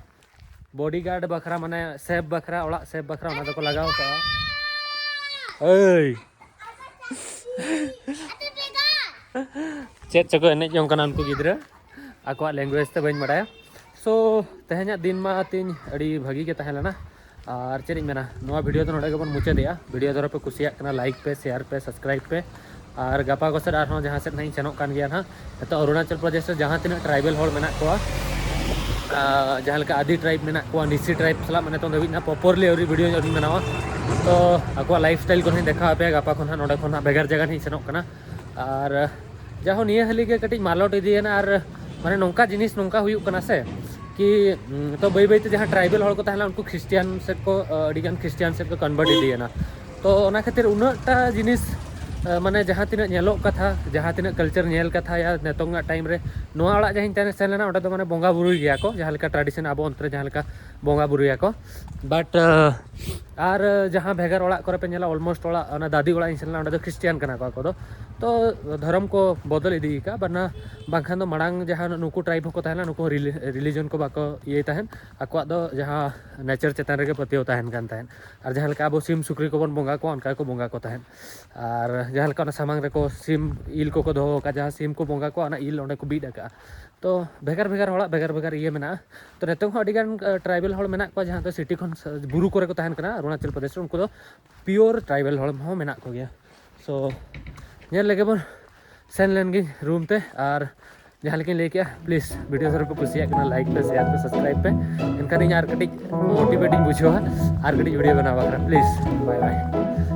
bodyguard ᱵᱟᱠᱷᱨᱟ, ᱢᱟᱱᱮ safe ᱵᱟᱠᱷᱨᱟ, ᱚᱲᱟᱜ safe ᱵᱟᱠᱷᱨᱟ ᱚᱱᱟ ᱫᱚᱠᱚ ᱞᱟᱜᱟᱣ ᱠᱟᱜᱼᱟ᱾ ᱮᱭ! ᱪᱮᱫ ᱪᱚᱠᱚ ᱮᱱᱮᱡ ᱡᱚᱝ ᱠᱟᱱᱟ ᱩᱱᱠᱩ ᱜᱤᱫᱽᱨᱟᱹ, ᱟᱠᱚᱣᱟᱜ language ᱛᱮ ᱵᱟᱹᱧ ᱵᱟᱲᱟᱭᱟ᱾ So ᱛᱮᱦᱮᱧᱟᱜ ᱫᱤᱱ ᱢᱟ ᱛᱤᱧ ᱟᱹᱰᱤ ᱵᱷᱟᱹᱜᱤ ᱜᱮ ᱛᱟᱦᱮᱸ ᱞᱮᱱᱟ᱾ ᱟᱨ ᱪᱮᱫ ᱤᱧ ᱢᱮᱱᱟ, ᱱᱚᱣᱟ video ᱫᱚ ᱱᱚᱰᱮ ᱜᱮᱵᱚᱱ ᱢᱩᱪᱟᱹᱫᱮᱜᱼᱟ᱾ Video ᱫᱷᱚᱨᱚ ᱯᱮ ᱠᱩᱥᱤᱭᱟᱜ ᱠᱟᱱᱟ, like ᱯᱮ, share ᱯᱮ, subscribe ᱯᱮ᱾ ᱟᱨ ᱜᱟᱯᱟ ᱠᱚ ᱥᱮᱫ ᱟᱨᱦᱚᱸ ᱡᱟᱦᱟᱸ ᱥᱮᱫ ᱱᱟᱦᱟᱜ ᱤᱧ ᱥᱮᱱᱚᱜ ᱠᱟᱱ ᱜᱮᱭᱟ ᱱᱟᱦᱟᱜ᱾ ᱱᱤᱛᱚᱜ ᱚᱨᱩᱱᱟᱪᱚᱞ ᱯᱨᱚᱫᱮᱥ ᱨᱮ ᱡᱟᱦᱟᱸ ᱛᱤᱱᱟᱹᱜ tribal ᱦᱚᱲ ᱢᱮᱱᱟᱜ ᱠᱚᱣᱟ, ᱟᱨ ᱡᱟᱦᱟᱸ ᱞᱮᱠᱟ ᱟᱫᱤ tribe ᱢᱮᱱᱟᱜ ᱠᱚᱣᱟ, ᱱᱤᱥᱤ tribe ᱥᱟᱞᱟᱜ ᱢᱟᱱᱮ ᱱᱤᱛᱚᱝ ᱫᱷᱟᱹᱵᱤᱡ ᱱᱟᱦᱟᱜ properly ᱟᱹᱣᱨᱤ video ᱟᱹᱣᱨᱤᱧ ᱵᱮᱱᱟᱣᱟ᱾ ᱛᱚ ᱟᱠᱚᱣᱟᱜ lifestyle ᱠᱚ ᱱᱟᱦᱟᱜ ᱤᱧ ᱫᱮᱠᱷᱟᱣ ᱟᱯᱮᱭᱟ᱾ ᱜᱟᱯᱟ ᱠᱷᱚᱱ ᱱᱟᱦᱟᱜ ᱱᱚᱰᱮ ᱠᱷᱚᱱ ᱱᱟᱦᱟᱜ ᱵᱷᱮᱜᱟᱨ ᱡᱟᱭᱜᱟ ᱱᱟᱦᱟᱜ ᱤᱧ ᱥᱮᱱᱚᱜ ᱠᱟᱱᱟ᱾ ᱟᱨ ᱡᱟᱦᱳ ᱱᱤᱭᱟᱹ ᱦᱟᱹᱞᱤ ᱜᱮ ᱠᱟᱹᱴᱤᱡ ᱢᱟᱞᱚᱴ ᱤᱫᱤᱭᱮᱱᱟ᱾ ᱟᱨ ᱢᱟᱱᱮ ᱱᱚᱝᱠᱟ ᱡᱤᱱᱤᱥ ᱱᱚᱝᱠᱟ ᱦᱩᱭᱩᱜ ᱠᱟᱱᱟ ᱥᱮ ᱠᱤ, ᱩᱸ, ᱛᱚ ᱵᱟᱹᱭ ᱵᱟᱹᱭᱛᱮ ᱡᱟᱦᱟᱸ tribal ᱦᱚᱲ ᱠᱚ ᱛᱟᱦᱮᱸ ᱞᱮᱱᱟ ᱩᱱᱠᱩ ᱠᱷᱨᱤᱥᱴᱤᱭᱟᱱ ᱥᱮᱫ ᱠᱚ, ᱟᱹᱰᱤᱜᱟᱱ ᱠᱷᱨᱤᱥᱴᱤᱭᱟᱱ ᱥᱮᱫ ᱠᱚ convert ᱤᱫᱤᱭᱮᱱᱟ᱾ ᱛᱚ ᱚᱱᱟ ᱠᱷᱟᱹᱛᱤᱨ ᱩᱱᱟᱹᱜᱴᱟ ᱡᱤᱱᱤᱥ, ᱢᱟᱱᱮ ᱡᱟᱦᱟᱸ ᱛᱤᱱᱟᱹᱜ ᱧᱮᱞᱚᱜ ᱠᱟᱛᱷᱟ, ᱡᱟᱦᱟᱸ ᱛᱤᱱᱟᱹᱜ culture ᱧᱮᱞ ᱠᱟᱛᱷᱟ ᱭᱟ ᱱᱤᱛᱚᱝᱟᱜ time ᱨᱮ, ᱱᱚᱣᱟ ᱚᱲᱟᱜ ᱡᱟᱦᱟᱸᱧ ᱛᱟᱦᱮᱸ ᱥᱮᱱ ᱞᱮᱱᱟ ᱚᱸᱰᱮ ᱫᱚ ᱢᱟᱱᱮ ᱵᱚᱸᱜᱟ ᱵᱩᱨᱩᱭ ᱜᱮᱭᱟ ᱠᱚ, ᱡᱟᱦᱟᱸ ᱞᱮᱠᱟ tradition ᱟᱵᱚ ᱚᱱᱛᱮ ᱨᱮ ᱡᱟᱦᱟᱸ ᱞᱮᱠᱟ ᱵᱚᱸᱜᱟ ᱵᱩᱨᱩᱭᱟᱠᱚ᱾ But ᱟᱨ ᱡᱟᱦᱟᱸ ᱵᱷᱮᱜᱟᱨ ᱚᱲᱟᱜ ᱠᱚᱨᱮ ᱯᱮ ᱧᱮᱞᱟ, almost ᱚᱲᱟᱜ, ᱚᱱᱟ ᱫᱟᱫᱤ ᱚᱲᱟᱜ ᱤᱧ ᱥᱮᱱ ᱞᱮᱱᱟ, ᱚᱸᱰᱮ ᱫᱚ ᱠᱷᱨᱤᱥᱴᱤᱭᱟᱱ ᱠᱟᱱᱟ ᱠᱚ ᱟᱠᱚ ᱫᱚ᱾ ᱛᱚ ᱫᱷᱚᱨᱚᱢ ᱠᱚ ᱵᱚᱫᱚᱞ ᱤᱫᱤ ᱟᱠᱟᱫᱼᱟ, ᱵᱟᱱᱟ ᱵᱟᱝᱠᱷᱟᱱ ᱫᱚ ᱢᱟᱲᱟᱝ ᱡᱟᱦᱟᱸ ᱱᱩᱠᱩ tribe ᱦᱚᱸᱠᱚ ᱛᱟᱦᱮᱱᱟ, ᱱᱩᱠᱩ ᱦᱚᱸ religion ᱠᱚ ᱵᱟᱠᱚ ᱤᱭᱟᱹᱭ ᱛᱟᱦᱮᱸᱫ, ᱟᱠᱚᱣᱟᱜ ᱫᱚ ᱡᱟᱦᱟᱸ nature ᱪᱮᱛᱟᱱ ᱨᱮᱜᱮ ᱯᱟᱹᱛᱭᱟᱹᱣ ᱛᱟᱦᱮᱱ ᱠᱟᱱ ᱛᱟᱦᱮᱸᱫ᱾ ᱟᱨ ᱡᱟᱦᱟᱸ ᱞᱮᱠᱟ ᱟᱵᱚ ᱥᱤᱢ ᱥᱩᱠᱨᱤ ᱠᱚᱵᱚᱱ ᱵᱚᱸᱜᱟ ᱠᱚᱣᱟ, ᱚᱱᱠᱟ ᱜᱮᱠᱚ ᱵᱚᱸᱜᱟ ᱠᱚ ᱛᱟᱦᱮᱸᱫ᱾ ᱟᱨ ᱡᱟᱦᱟᱸ ᱞᱮᱠᱟ ᱚᱱᱟ ᱥᱟᱢᱟᱝ ᱨᱮᱠᱚ ᱥᱤᱢ ᱤᱞ ᱠᱚᱠᱚ ᱫᱚᱦᱚ ᱟᱠᱟᱫᱼᱟ, ᱡᱟᱦᱟᱸ ᱥᱤᱢ ᱠᱚ ᱵᱚᱸᱜᱟ ᱠᱚᱣᱟ, ᱚᱱᱟ ᱤᱞ ᱚᱸᱰᱮ ᱠᱚ ᱵᱤᱫ ᱟᱠᱟᱫᱼᱟ᱾ ᱛᱚ ᱵᱷᱮᱜᱟᱨ ᱵᱷᱮᱜᱟᱨ ᱦᱚᱲᱟᱜ ᱵᱷᱮᱜᱟᱨ ᱵᱷᱮᱜᱟᱨ ᱤᱭᱟᱹ ᱢᱮᱱᱟᱜᱼᱟ᱾ ᱛᱚ ᱱᱤᱛᱚᱝ ᱦᱚᱸ ᱟᱹᱰᱤᱜᱟᱱ tribal ᱦᱚᱲ ᱢᱮᱱᱟᱜ ᱠᱚᱣᱟ ᱡᱟᱦᱟᱸ ᱫᱚ city ᱠᱷᱚᱱ ᱥ-, ᱵᱩᱨᱩ ᱠᱚᱨᱮ ᱠᱚ ᱛᱟᱦᱮᱱ ᱠᱟᱱᱟ ᱚᱨᱩᱱᱟᱪᱚᱞ ᱯᱨᱚᱫᱮᱥ ᱨᱮ, ᱩᱱᱠᱩ ᱫᱚ pure tribal ᱦᱚᱲ ᱦᱚᱸ ᱢᱮᱱᱟᱜ ᱠᱚᱜᱮᱭᱟ᱾ So ᱧᱮᱞ ᱞᱮᱜᱮ ᱵᱚᱱ, ᱥᱮᱱ ᱞᱮᱱ ᱜᱤᱧ room ᱛᱮ᱾ ᱟᱨ ᱡᱟᱦᱟᱸ ᱞᱮᱠᱟᱧ ᱞᱟᱹᱭ ᱠᱮᱜᱼᱟ, please video ᱫᱷᱚᱨᱚ ᱯᱮ ᱠᱩᱥᱤᱭᱟᱜ ᱠᱟᱱᱟ, like ᱯᱮ, share ᱯᱮ, subscribe ᱯᱮ, ᱮᱱᱠᱷᱟᱱ ᱤᱧ ᱟᱨ ᱠᱟᱹᱴᱤᱡ motivate ᱤᱧ ᱵᱩᱡᱷᱟᱹᱣᱟ ᱟᱨ ᱠᱟᱹᱴᱤᱡ video ᱵᱮᱱᱟᱣ ᱵᱟᱠᱷᱨᱟ᱾ Please, bye bye.